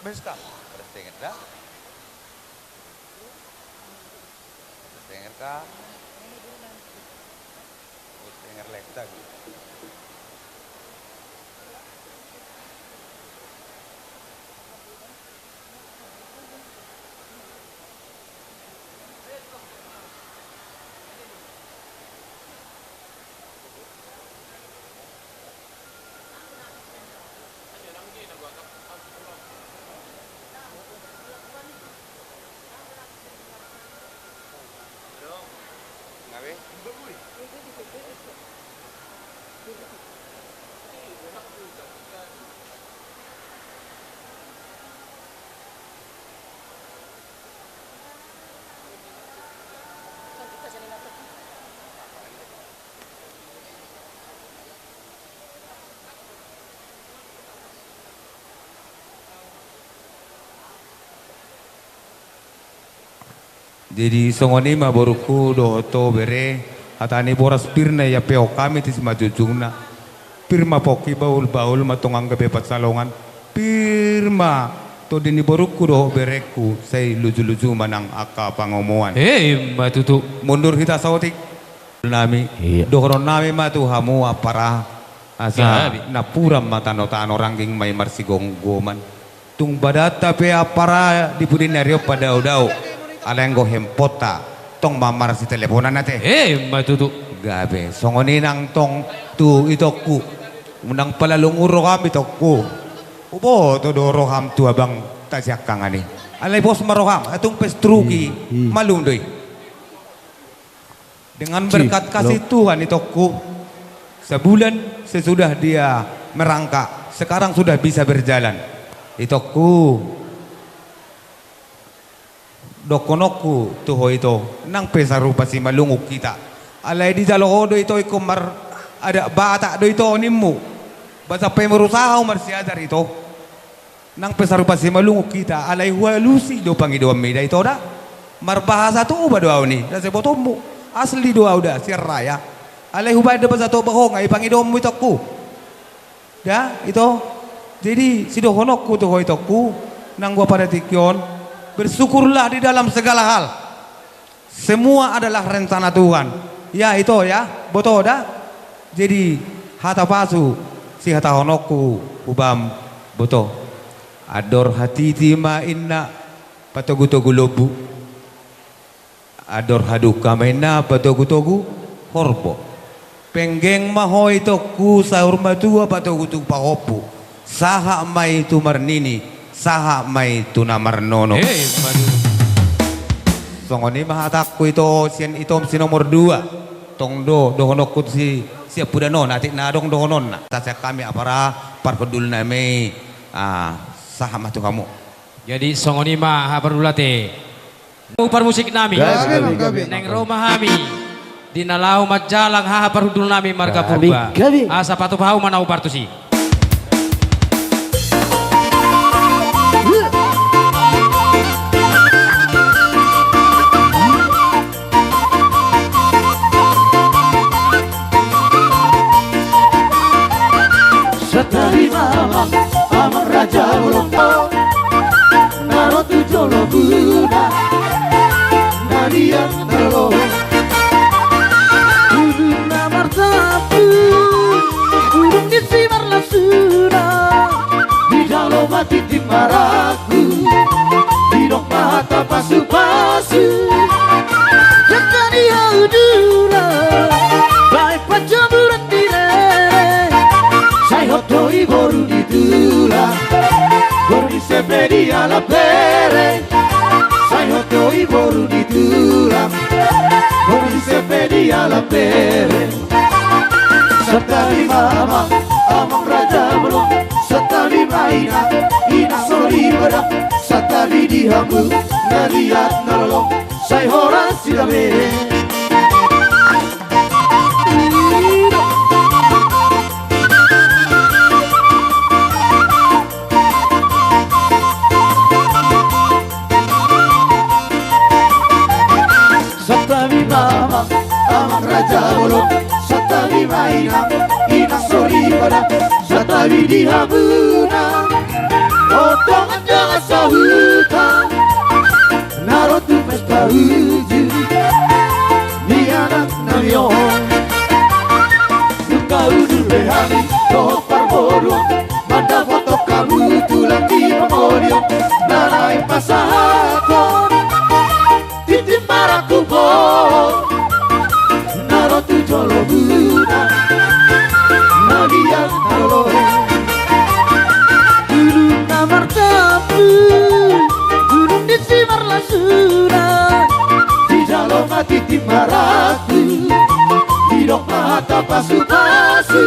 Beres ka? Beres tengen da? Beres tengen ka? Beres tengen lek da. Ngabe? Jadi songon i ma borungku dohot ho bere, hata ni boras pir na iapehon hami tu simanjujungna. Pir ma pongki, bahul-bahul ma tong angka be pansalongan. Pir ma tondi ni borungku dohot berengku, sai luju-luju ma nang angka pangomoan. Emma tutu. Mundur hita saotik. Nami. Iya. Dohonon nami ma tu hamu ampara, asa napuran ma tano-tano, rangging ma i marsigomgoman. Tung badanta pe ampara di pudi ni ari on padao-dao. Alai anggo hemponta tong ma marsiteleponan ate. Emma tutu. Gabe songon i nang tong tu itongku. Unang pala lungun roham itongku. Huboto do roham tu abang tasiangkangan i. Alai pos ma roham, atung pes truki. Malum do i. Dengan berkat kasih Tuhan itongku, sebulan sesudah dia merangkak, sekarang sudah bisa berjalan. Itongku, dohononku tu ho ito, nang pe sarupa simalungun hita. Alai dijalo ho do ito ingkon mar, adat Batak do ito nimmu. Basa pe marusaha ho marsiajar ito. Nang pe sarupa simalungun hita, alai hualusi do pangidoanmi da ito da. Marbahasa Toba do au ni, da sebotommu. Asli do au da, sian raya. Alai hubaen do bahasa Toba ho nga i pangidoanmu itongku. Da, ito. Jadi, sidohononku tu ho itongku, nang gua pada tingki on, bersyukurlah di dalam segala hal. Semua adalah rencana Tuhan. Ya, ito ya, boto da. Jadi, hata pasu, sihatahononku, hubam, boto. Andor hatiti ma inna, patogu-togu lombu. Andor hadungka ma inna, patogu-togu horbo. Penggeng ma ho itongku saur matua patogu tu pahompu. Sahat ma i tu marnini, sahat ma i tu na marnono. Eh, madu. Songon i ma hatangku ito sian itom si nomor dua. Tong do dohononku si sian pudan on, atik na adong dohononna. Tasiangkangan hami ampara parhundul nami. Ah, sahat ma tu hamu. Jadi songon i ma haha parhundul ate. Parmusik nami. Gabe, gabe, gabe. Naeng ro ma hami di na laho manjalang haha parhundul nami marga Purba. Gabe, gabe. Asa patupa hau ma na ubar tusi. Santabi ma amang, amang raja bolon. Na ro tu jolo buna, na liat na lolo. Ulu na martampu, ulu ni si marlasuna. Dijalo ma tintin marangkup, didok ma hata pasupasu. Jaka ni haudula, baen panjaburan di rere. Sai hot do i boru ni tulang, boru ni sepe di alam bere. Sai hot do i boru ni tulang, boru ni sepe di alam bere. Santabi ma amang, amang raja bolon. Santabi ma inang, inang soripada. Santabi di hamu na liat na lolo. Sai horas hita be. Santabi ma amang, amang raja bolon. Santabi ma inang, inang soripada. Santabi di hamuna, otongan dongan sahuta. Na ro tu pesta uju ni anak nami on. Nunga udur be hami dohot parboruon, mandapothon hamu tulang ni pangolion. Na naeng pasahathon tintin marangkup on, na ro tu jolo buna, na liat na lolo. Ulu na martampu, ulu ni si marlasuna. Dijalo ma tintin marangkup, didok ma hata pasupasu.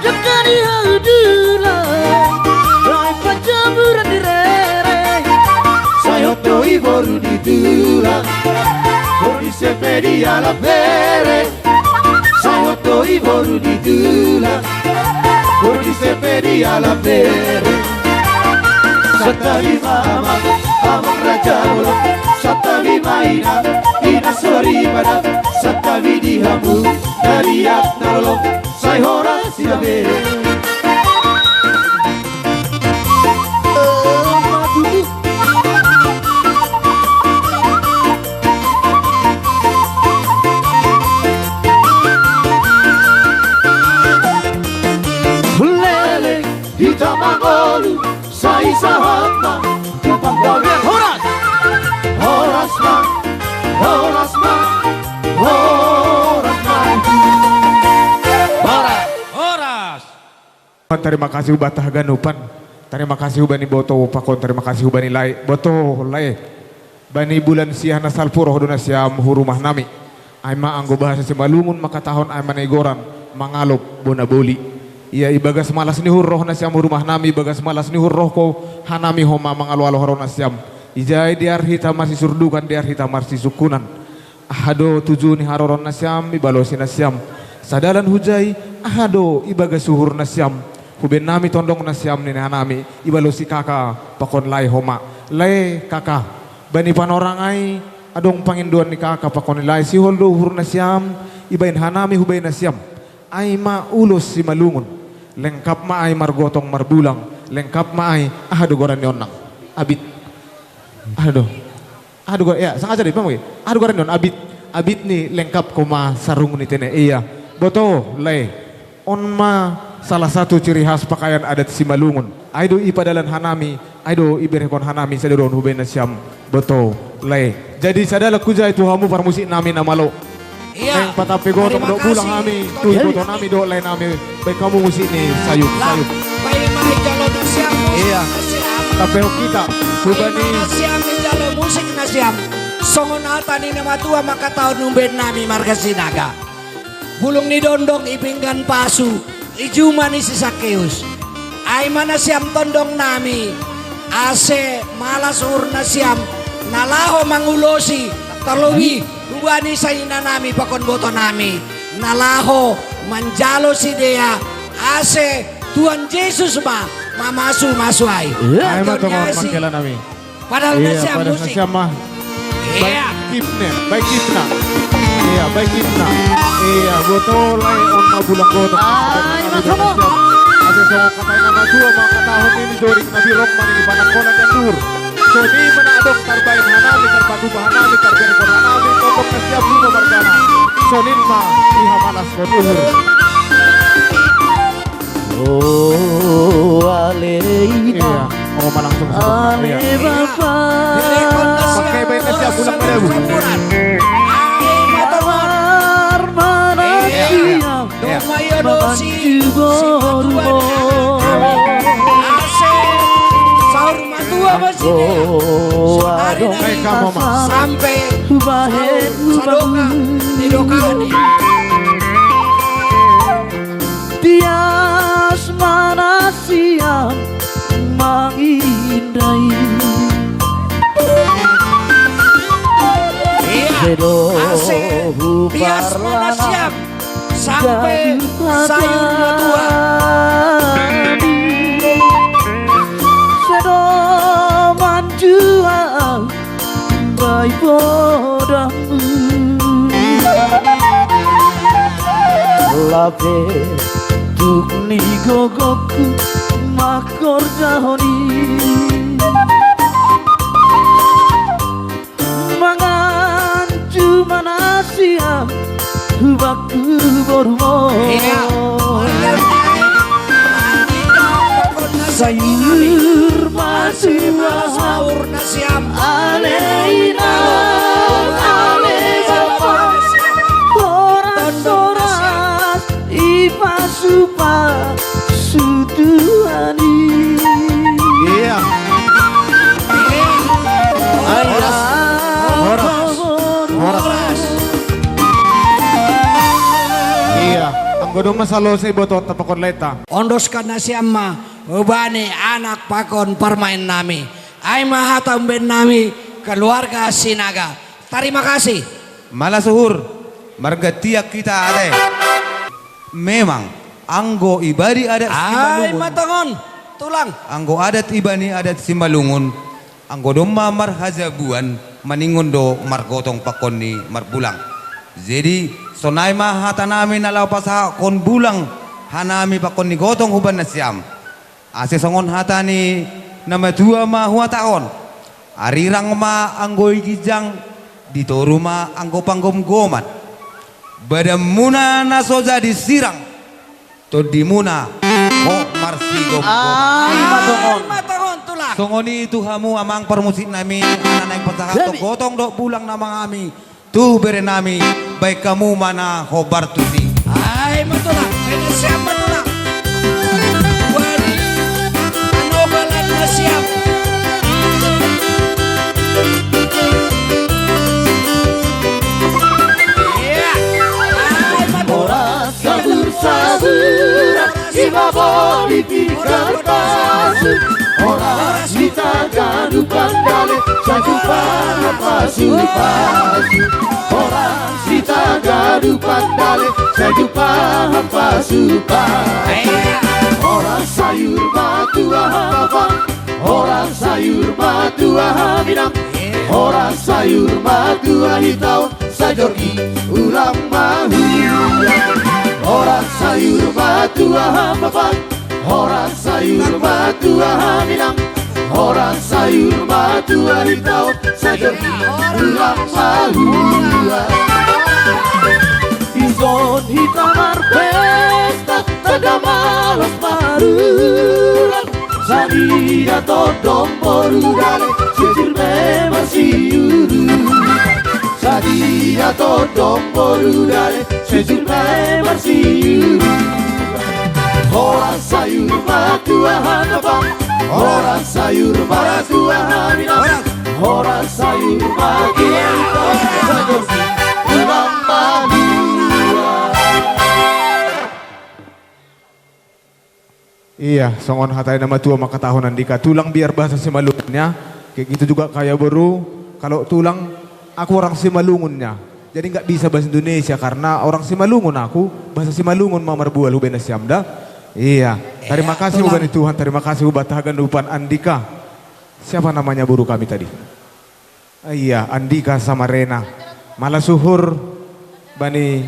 Jaka ni haudula, baen panjaburan di rere. Sai hot do i boru ni tulang, boru ni sepe di alam bere. Sai hot do i boru ni tulang, boru ni sepe di alam bere. Santabi ma amang, amang raja bolon. Santabi ma inang, inang soripada, santabi di hamu na liat na lolo, sai horas i ma be. Leleng hita mangolu, sai sahat ma. Horas! Horas ma, horas ma, horas ma. Horas! Horas! Tarima kasih ubat haganupan. Tarima kasih ubani boto pakon, tarima kasih ubani lae. Boto lae. Bani bulan sia na salpu ro do nasiam hu rumah nami. Ai ma anggo bahasa Simalungun mangkatahon ai ma na igoran mangalop bona boli. Ia ibagas malas ni uhur roha nasiam hu rumah nami, ibagas malas ni uhur roha hanami homa mangaloalo haroro nasiam. Ijai dear hita marsisurdukan, dear hita marsisungkunan. Aha do tuju ni haroro nasiam, ibalosi nasiam. Sadalan hujai, aha do ibagas uhur nasiam. Hubaen nami tondong nasiam ninna hanami, ibalosi kaka pakon lae homa. Lae kaka. Bani panorang ai, adong pangindoan ni kaka pakon ni lae, sihol do uhur nasiam, ibaen hanami hubaen nasiam. Ai ma ulos Simalungun. Lengkap ma ai margotong marbulang, lengkap ma ai, aha do goran ni on nang. Abit. Aha do. Aha do goran, ia, sangaja do, Bang, oke. Aha do goran ni on, abit. Abit ni lengkap homa sarung ni tene, ia. Boto, lae. On ma salah satu ciri khas pakaian adat Simalungun. Ai do ipadalan hanami, ai do iberehon hanami sadari on hubaen nasiam, boto, lae. Jadi sadalan hujai tu hamu parmusik nami na malo. Ia. Naeng patampe gotong dohot bulang hami, tu iboto nami dohot lae nami, baen hamu musik ni sayup, sayup. Paima dijalo nasiam musik nasiam. Ia. Tampehon hita, paima nasiam dijalo musik nasiam. Songon hata ni na matua mangkatahon umbahen nami marga Sinaga. Bulung ni dondong i pinggan pasu, i juma ni si Sakeus. Ai ma nasiam tondong nami, ase malas uhur nasiam, na laho mangulosi, tarlobi, hubani sainanami pakon botonami, na laho manjalo sidea, ase Tuhan Jesus ma, mamasumasu ai. Ia. Ai ma tongtong mangkela nami. Padahal nasiam musik. Padahal nasiam ma. Ia. Baik tipna, baik tipna. Ia, baik tipna. Ia, boto lae on ma bulang gotong. Ai ma tongtong. Ase songon hata ni na matua mangkatahon nini joring na birong ma nini panangkonan ni anduhur. Songon i ma na adong tarbaen hanami, tarpatupa hanami, tarberengkon hanami, tondong nasiam lima margana. Songon i ma dihamalaskon uhur. Oh, ale inang. Iya, ngomong langsung. Ale bapa. Pakai baik nasi abulan pada bu. Parmana sia mangan tu boru. Saur matua masih. Sampai bahen sadoka. Didoka ni. Tias ma nasiam mangindai. Iya. Sedo ase, tias ma nasiam sampe sayur matua. Sedo manjual bai podang. Lape tuk ni gogokku mangkorjahon i. Mangan juma nasiam bakku boru mo. Iya. Sayur matua. Siam. Ale inang, ale bapa, horas-horas, ipasupasu Tuhan i. Iya. Horas. Horas. Horas. Iya. Anggo domma salose iboto tapakon leta. Ondos kan nasiam ma, ubani anak pakon parmaen nami. Ai ma hata umbaen nami keluarga Sinaga. Tarima kasih. Malas uhur, margantian hita ate. Memang, anggo ibani adat Simalungun. Ai ma tongon, tulang. Anggo adat ibani adat Simalungun. Anggo domma marhajabuan, maningon do margotong pakon ni marbulang. Jadi, sonai ma hatanami na laho pasahathon bulang hanami pakon ni gotong hubani nasiam. Asa songon hata ni na matua ma huhatahon: Arirang ma anggo i ginjang, di toru ma anggo panggomgoman. Badanmuna na so jadi sirang, tondimuna hot marsigomgoman. Ai ma tongon. Ai ma tongon, Tulang. Songon i tu hamu amang parmusiknami, na naeng pasahathon gotong dohot bulang ni amang nami tu berenami, baen hamu ma na hombar tusi. Ai ma, Tulang. Baen nasiam ma, Tulang. Wari, ano balan nasiam. Iya. Ai ma, Tulang. Horas sabur-saburan, i ma boli pinggan pasu. Horas hita ganup pandale, sai jumpa hampasupasu. Horas hita ganup pandale, sai jumpa hampasupasu. Horas sayur matua haba, horas sayur matua haminang, horas sayur matua hita on, sai jorgi ulang mahua. Horas sayur matua haba, horas sayur matua haminang, horas sayur matua hita on, sai jorgi ulang mahua. Dison hita marpesta, tanda malas marurat. Sadia tondong boru dale, sai jumpa marsiurup. Sadia tondong boru dale, sai jumpa marsiurup. Horas sayur matua haba, horas sayur matua haminang, horas sayur matua haba, sai jorgi ulang mahua. Iya, songon hata ni na matua mangkatahon, Andika, tulang biar bahasa Simalungun ya. Kayak gitu juga kayak boru, kalau tulang, aku orang Simalungun ya. Jadi nggak bisa bahasa Indonesia karena orang Simalungun aku, bahasa Simalungun ma marbual hubaen nasiam da. Iya, terima kasih hubani Tuhan, terima kasih hubata haganupan Andika. Siapa namanya boru kami tadi? Iya, Andika Samarena. Malas uhur bani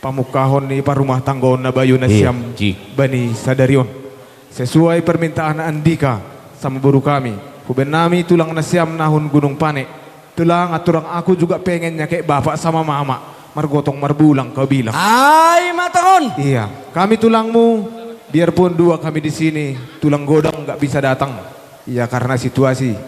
pamungkahon ni parrumahtanggaon na bayu nasiam bani sadari on. Sesuai permintaan Andika sama boru kami, hubaen nami tulang nasiam na hun Gunung Pane. Tulang, aturang aku juga pengennya kayak bapak sama mama, margotong marbulang kau bilang. Ai ma tongon. Iya, kami tulangmu, biarpun dua kami di sini, tulang godang nggak bisa datang. Iya, karena situasi.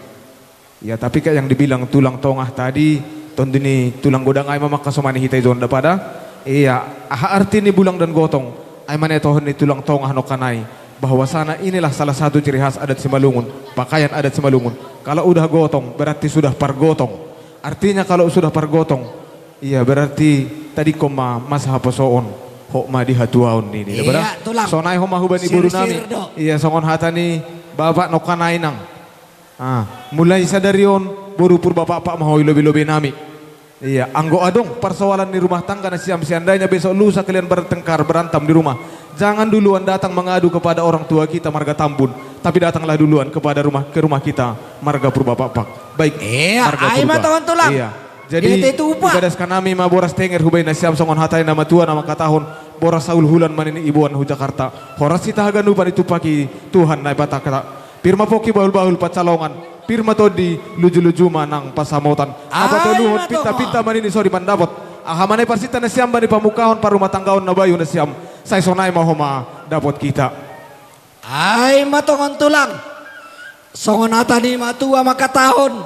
Iya, tapi kayak yang dibilang tulang tongah tadi, tondi ni tulang godang ai ma mangkasomani hita i jolo da pada. Iya, aha arti ni bulang dan gotong? Ai manetohon ni tulang tongah nongkanai, bahwasana inilah salah satu ciri khas adat Simalungun, pakaian adat Simalungun. Kalau udah gotong, berarti sudah pargotong. Artinya kalau sudah pargotong, iya, berarti tadi ingkon ma masa haposoon, hot ma di hatuaon ni, ni. Iya, Tulang. Sonai homa hubani boru nami. Iya, songon hata ni bapak nongkanai nang. Ah, mulai sadari on, boru Purba Pakpak ma ho i lobi-lobi nami. Iya, anggo adong persoalan di rumah tangga nasiam, seandainya besok lusa kalian bertengkar, berantem di rumah, jangan duluan datang mengadu kepada orang tua kita marga Tambun, tapi datanglah duluan kepada rumah, ke rumah kita marga Purba Pakpak. Baik, iya, marga Purba. Ai ma tongon, Tulang. Iya. Jadi, ibadaskan nami ma boras tenger hubaen nasiam songon hata ni na matua na mangkatahon, boras saulhulan ma nian iboan hu Jakarta. Horas hita haganupan ditumpahi Tuhan Naibata. Pir ma pongki bahul-bahul pansalongan, pir ma tondi, luju-luju ma nang pansamotan. Ai ma tongon. Apa toluhon pinta-pinta ma nian i so di mandapot. Aha ma na i parsinta nasiam bani pamungkahon parrumahtanggaon na bayu nasiam. Sai sonai ma homa dapot hita. Ai ma tongon, Tulang. Songon hata ni matua mangkatahon,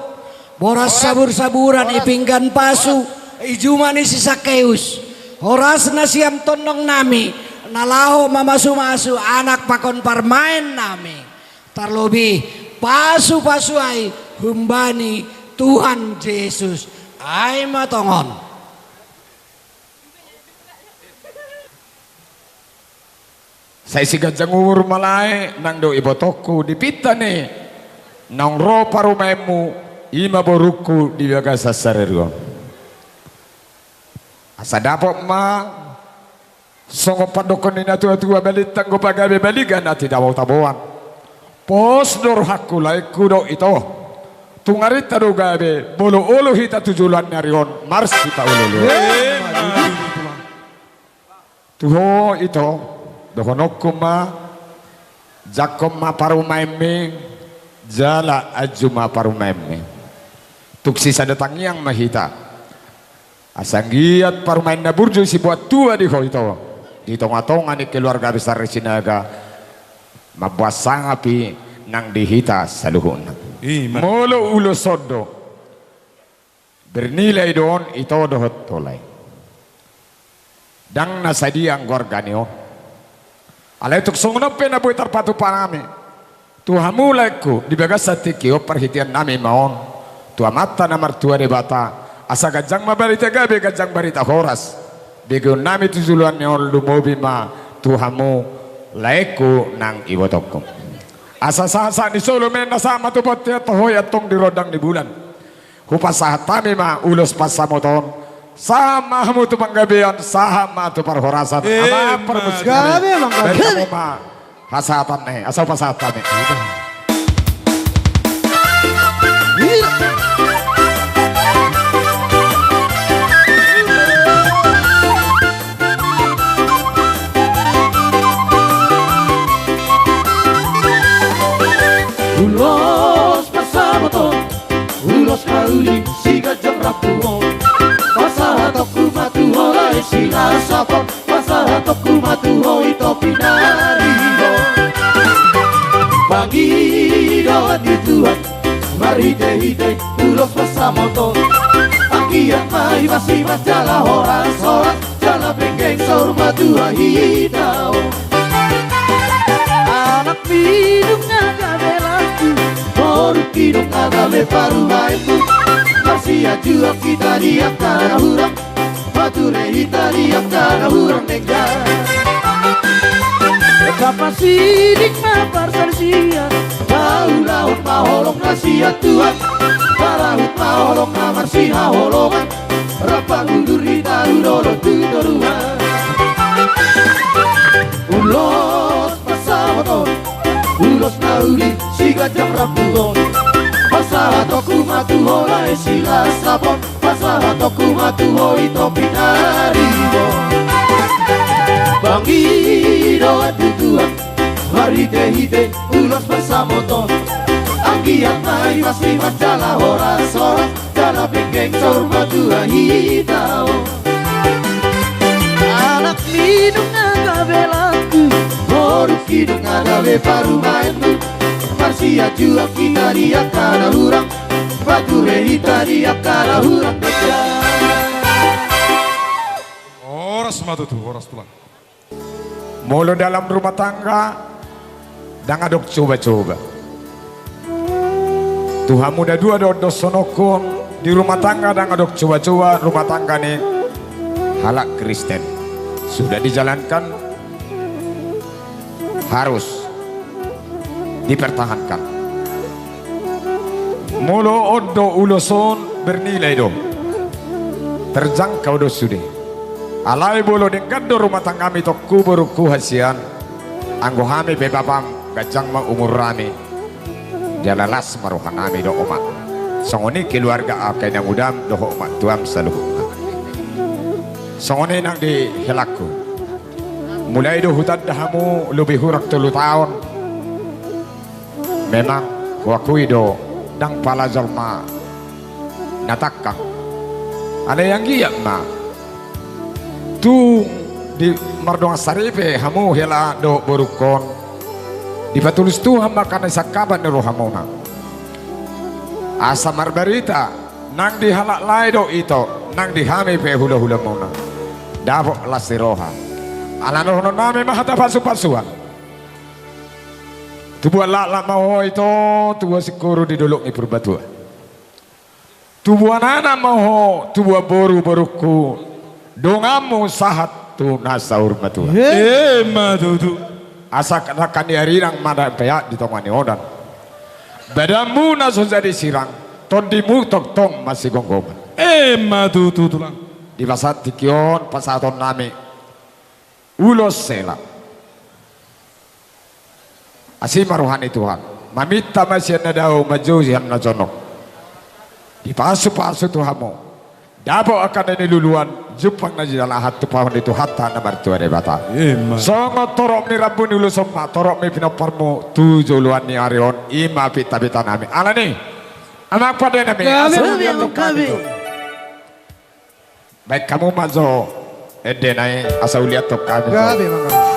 boras sabur-saburan i pinggan pasu, i juma ni si Sakeus. Horas nasiam tondong nami, na laho mamasu-masu anak pakon parumaen nami. Tarlobi pasu-pasu ai humbani Tuhan Jesus. Ai ma tongon. Sai siganjang umur ma lae nang dohot ibotongku di pinta ni naung ro parumaenmu, i ma borungku di bagasan sadari on. Asa dapot ma songon pandokhon ni natua-tua, balintang do pagabe, baliga na tinabo-taboan. Pos do rohangku, laengku dohot ito. Tung arinta do gabe, molo olo hita tu joloan ni ari on, marsipaolooloan. Emma tutu. Tu ho ito, dohononku ma, jangkon ma parumaenmi, jala anju ma parumaenmi. Tung sisada tangiang ma hita. Asa anggiat parumaen na burju sibuat tua di ho ito, di tongatonga ni keluarga besar Sinaga, mamboan sangap i nang di hita saluhutna. Ima. Molo ulos on do, bernilai do on ito dohot holan i. Ndang na sadia anggo argana on. Alai tung songon on pe na boi tarpatupa nami tu hamu laengku di bagasan tingki on, parhitean nami ma on tu Amanta na martua Debata, asa ganjang ma barita gabe, ganjang barita horas begeon nami tu joloan ni on, lumobi ma tu hamu laengku nang ibotongku. Asa sahat-sahat ni solu ma i, na sahat ma tu bontean, toho i antong di rondang ni bulan. Hupasahat hami ma ulos pansamotan. Sahat ma hamu tu panggabean, sahat ma tu parhorasan. Emma. Amang parmusik nami. Gabe, Amang, gabe. Baen hamu ma hasahatan na i, asa hupasahat hami. Ulos pansamotan, ulos na uli siganjang rambu on. Pasahatonku ma tu ho lae Silasapon, pasahatonku ma tu ho ito pinaribot. Pangidoan ni Tuhan marhitehite ulos pansamotan, anggiat ma imas-imas jala horas-horas, jala penggeng saur matua hita on. Anakmi nunga gabe laki, borungki nunga gabe parumaenmu. Marsianjuan hita di angka na hurang, pature hita di angka na hurang denggan. Tapasidik ma parsarisean, paulahon ma holong na sian Tuhan, parahut ma holong na marsihaholongan, rap pangudur hita tu dolok tu toruan. Ulos pansamotan, ulos na uli siganjang rambu on. Pasahatonku ma tu ho lae Silasapon, pasahatonku ma tu ho ito pinaribot. Pangidoan ni Tuhan marhitehite ulos pansamotan, anggiat ma imas-imas jala horas-horas, jala penggeng saur matua hita on. Anakmi nunga gabe laki, borungki nunga gabe parumaenmu. Marsianjuan hita di angka na hurang, pature hita di angka na hurang denggan. Horas ma tutu, horas tulang. Molo dalam rumah tangga, ndang adong coba-coba. Tu hamu na dua do dosononku, di rumah tangga ndang adong coba-coba, rumah tangga ni halak Kristen. Sudah dijalankan, harus dipertahankan. Molo on do ulos on, bernilai do. Terjangkau do sude. Alai molo denggan do rumah tanggami, tongku borungku hasian, anggo hami pe bapam, ganjang ma umur nami, jala las ma roha nami dohot omak. Songon i keluarga angka inang udam dohot omak tuam saluhutna. Songon i nang di helangku. Mulai do hutanda hamu lobi hurang tolu taon. Memang huakui do, ndang pala jolma na tangkang. Alai anggiat ma tung di mardongan saripe hamu hela dohot borungkon, dipatulus Tuhan ma angka na sangkapan ni rohamuna. Asa marbarita, nang di halak lae do ito, nang di hami pe hulahulamuna, dapot las ni roha. Ala dohonon nami ma hata pasupasuan. Tubuan laklak ma ho ito, tubuan singkoru di dolok ni Purbatua. Tubuan anak ma ho, tubuan boru, borungku, donganmu sahat tu na saur matua. Emma tutu. Asa nangkin ni arirang ma na peak di tonga ni onan. Badanmu na so jadi sirang, tondimu tongtong masigomgoman. Emma tutu, tulang. Di bagasan tingki on pasahaton nami ulos hela. Asi ma roha ni Tuhan. Maminta ma sian na dao, manjou sian na jonok. Dipasupasu tu hamu. Dapot angka na niluluan, jumpang na jinalahan, tumpahon ni Tuhanta na martua Debata. Ima. Songon torop ni rambu ni ulos on ma torop ni pinomparmu tu joloan ni ari on, ima pita-pita nami. Alani, amang pande nami, gabe, asa gabe, ulian tu gabe. Baen hamu ma jo ende nai, asa ulian tu hami jo. Gabe, amang.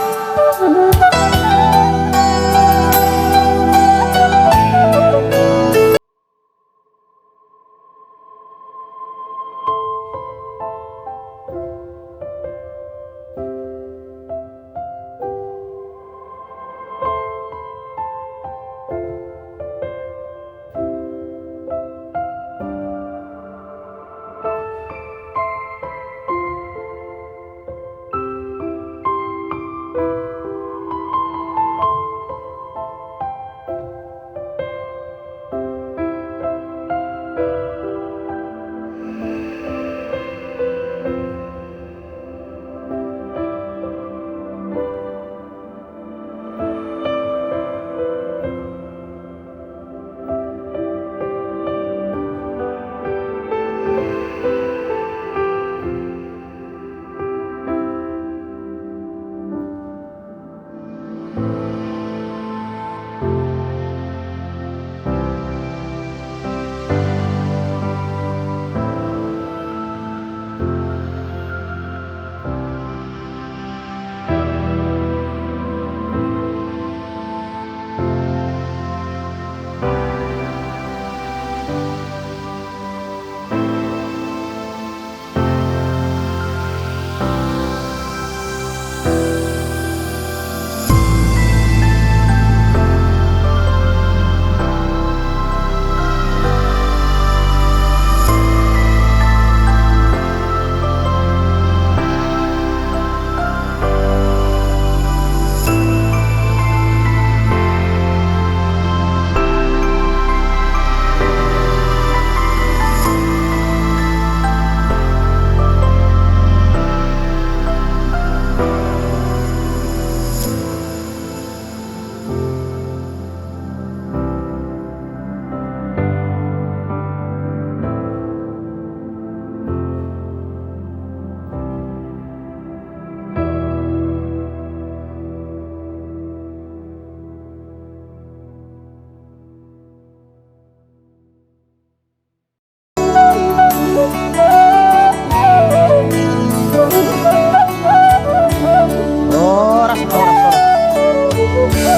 Horas, horas, horas. Horas.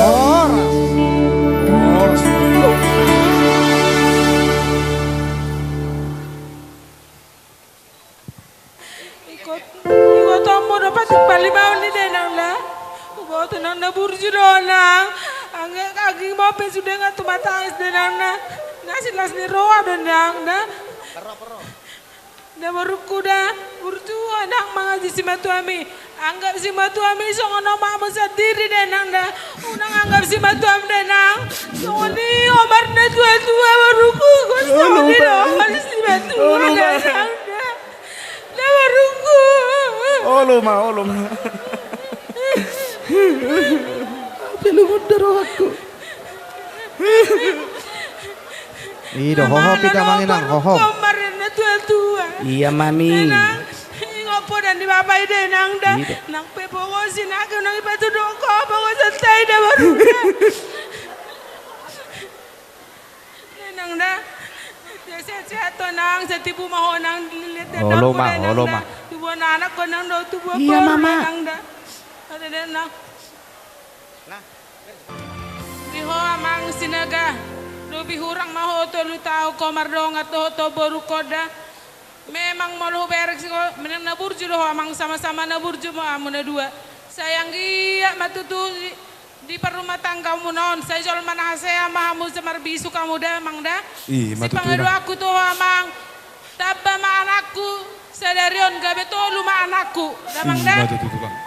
Horas. Ikut, ikut ambo dapat paling mau ni denang na. Uboto nang na burju do nang. Angge kaki mau pe sude nga tu mata es denang na. Na silas ni roa do nang na. Da borungku da, burju nang mangaji simatuami. Anggap simatuami songon omakmu sandiri denang da. Unang anggap simatuam denang songon i omar na tua-tua borungku. Songon i do omar simatua denang da. Da borungku. Olo ma, olo ma. Pelungun do rohangku. I do hohop i da mangenang hohop. Kemarin na tua-tua. Iya mami. Denang, ingot podan ni bapa i denang da. Nang pe pogosi nake unang ipatuduhon ho pogosan tai da baru da. Denang da. Sehat-sehat ho nang, sai tubu ma ho nang. Olo ma, olo ma. Tubuan anak ho nang do, tubuan boru denang da. Ada denang. Di ho amang Sinaga, lobi hurang ma ho tolu taon ho mardongan dohot ho borungkon da. Memang molo hubereng si ho, memang na burju do ho amang, sama-sama na burju ma hamu na dua. Sai anggiat ma tutu di, di parrumatanggaonmuna on, sai jolma na hasea ma hamu, sai marbisuk hamu da amang da. Sipangidoanku tu ho amang. Tamba ma anakku, sadari on gabe tolu ma anakku. Damang da.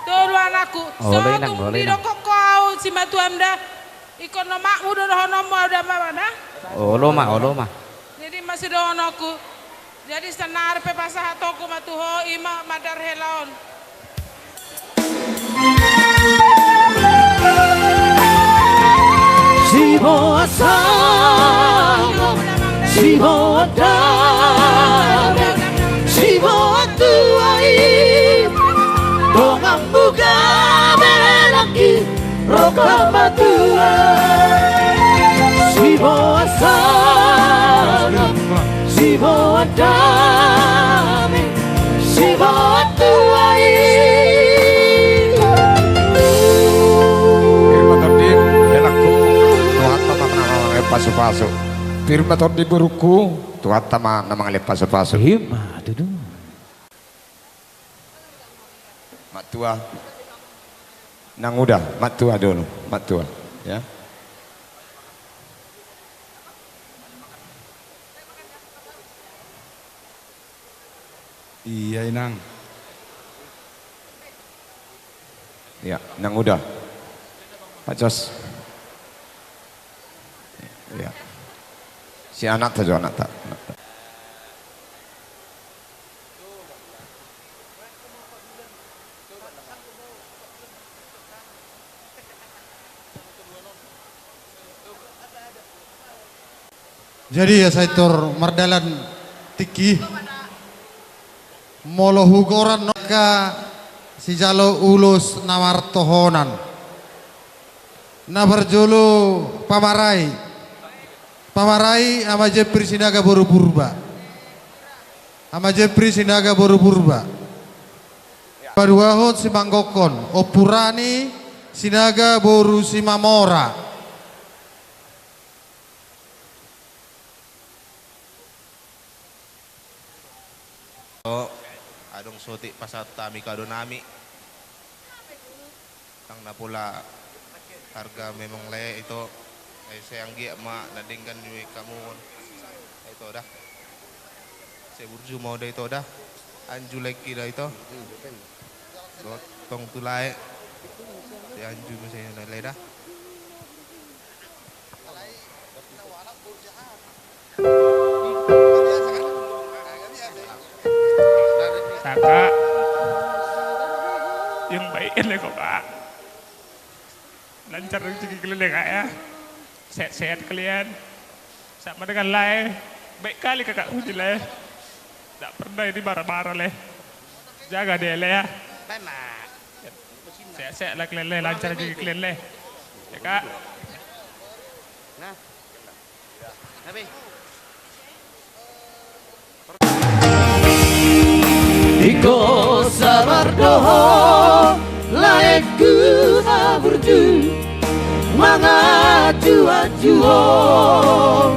Tolu anakku. So tung didok ho ahu simatuam da. Ingkon omakmu do dohononmu ahu da amang da. Olo ma, olo ma. Jadi ma sidohononku. Jadi saonari pe pasahatonku ma tu ho, ima mandar hela on. Siboan sangap, siboan da. Hamatua, siboan sangap, siboan dame, siboan tuai. Pir ma tondim, helangku, Tuhanta ma na mangalean pasupasu. Pir ma tondim borungku, Tuhanta ma na mangalean pasupasu. Ima tutu. Matua. Nanguda, matua dulu, matua. Ya. Iya, Inang. Ya, nanguda. Pak Jos. Ya. Si anakta jo, anakta. Anakta. Jadi asa intor mardalan tingki, molo hugoran nangkin sijalo ulos na martohonan. Na parjolo pamarai. Pamarai Ama Jepri Sinaga boru Purba. Ama Jepri Sinaga boru Purba. Paduahon simanggongkon, Ompu Rani Sinaga boru Simamora. O, adong sotik pasahat hami kado nami. Ndang na pola harga memang lae ito. Ai sai anggiat ma na denggan ni hamu on. Ito da. Sai burju ma da ito da. Anju lae hita da ito. Gotong tu lae. Sai anju ma sai na lae da. Kakak. Yang baik ini kok, Kak. Lancar rezeki kalian ya, Kak, ya. Sehat-sehat kalian. Sama dengan lae. Baik kali kakak puji lae. Tak pernah ini marah-marah lae. Jaga dia lae ya. Sehat-sehat lah kalian lae, lancar rezeki kalian lae. Ya, Kak. Nah. Ingkon sabar do ho, laengku na burju, manganju-anju ho,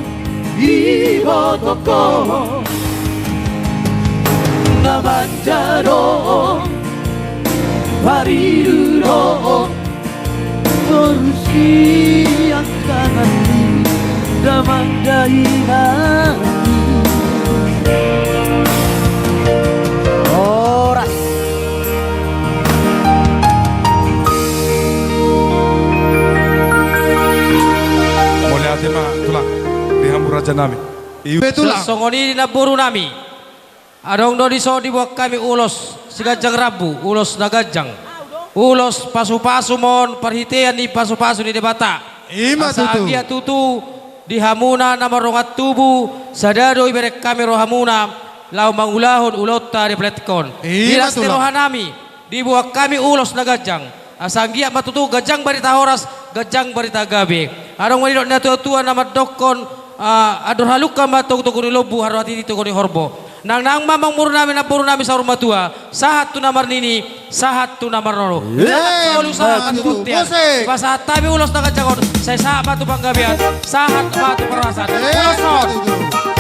diboto ho na manja do ho, paridu do ho. Torus sian tangan ni damang dainang. Horas. Mauliate ma tulang di hamu raja nami. Iu- Betul. Songon i di namboru nami. Adong do dison diboan hami ulos siganjang rambu, ulos na ganjang. Ulos pasu-pasu ma on parhitean ni pasu-pasu ni Debata. Ima tutu. Asa anggiat tutu di hamuna na mardongan tubu, sada do ibereng hami rohamuna, laho mangulahon ulaonta di planet on. Ima tutu. Di las ni roha nami. Diboan hami ulos na ganjang. Asa anggiat ma tutu ganjang barita horas, ganjang barita gabe. Adong ma didok na tua-tua na mandokkon, ah, andor halumpang ma togu-togu ni lombu, andor hatiti togu ni horbo. Nang-nang ma amangboru nami, namboru nami saur matua, sahat tu na marnini, sahat tu na marnono. Emma tutu. Solu sahat tu bontean. Pasahat hami ulos na ganjang on, sai sahat ma tu panggabean, sahat ma tu parhorasan. Ulos on. Emma tutu.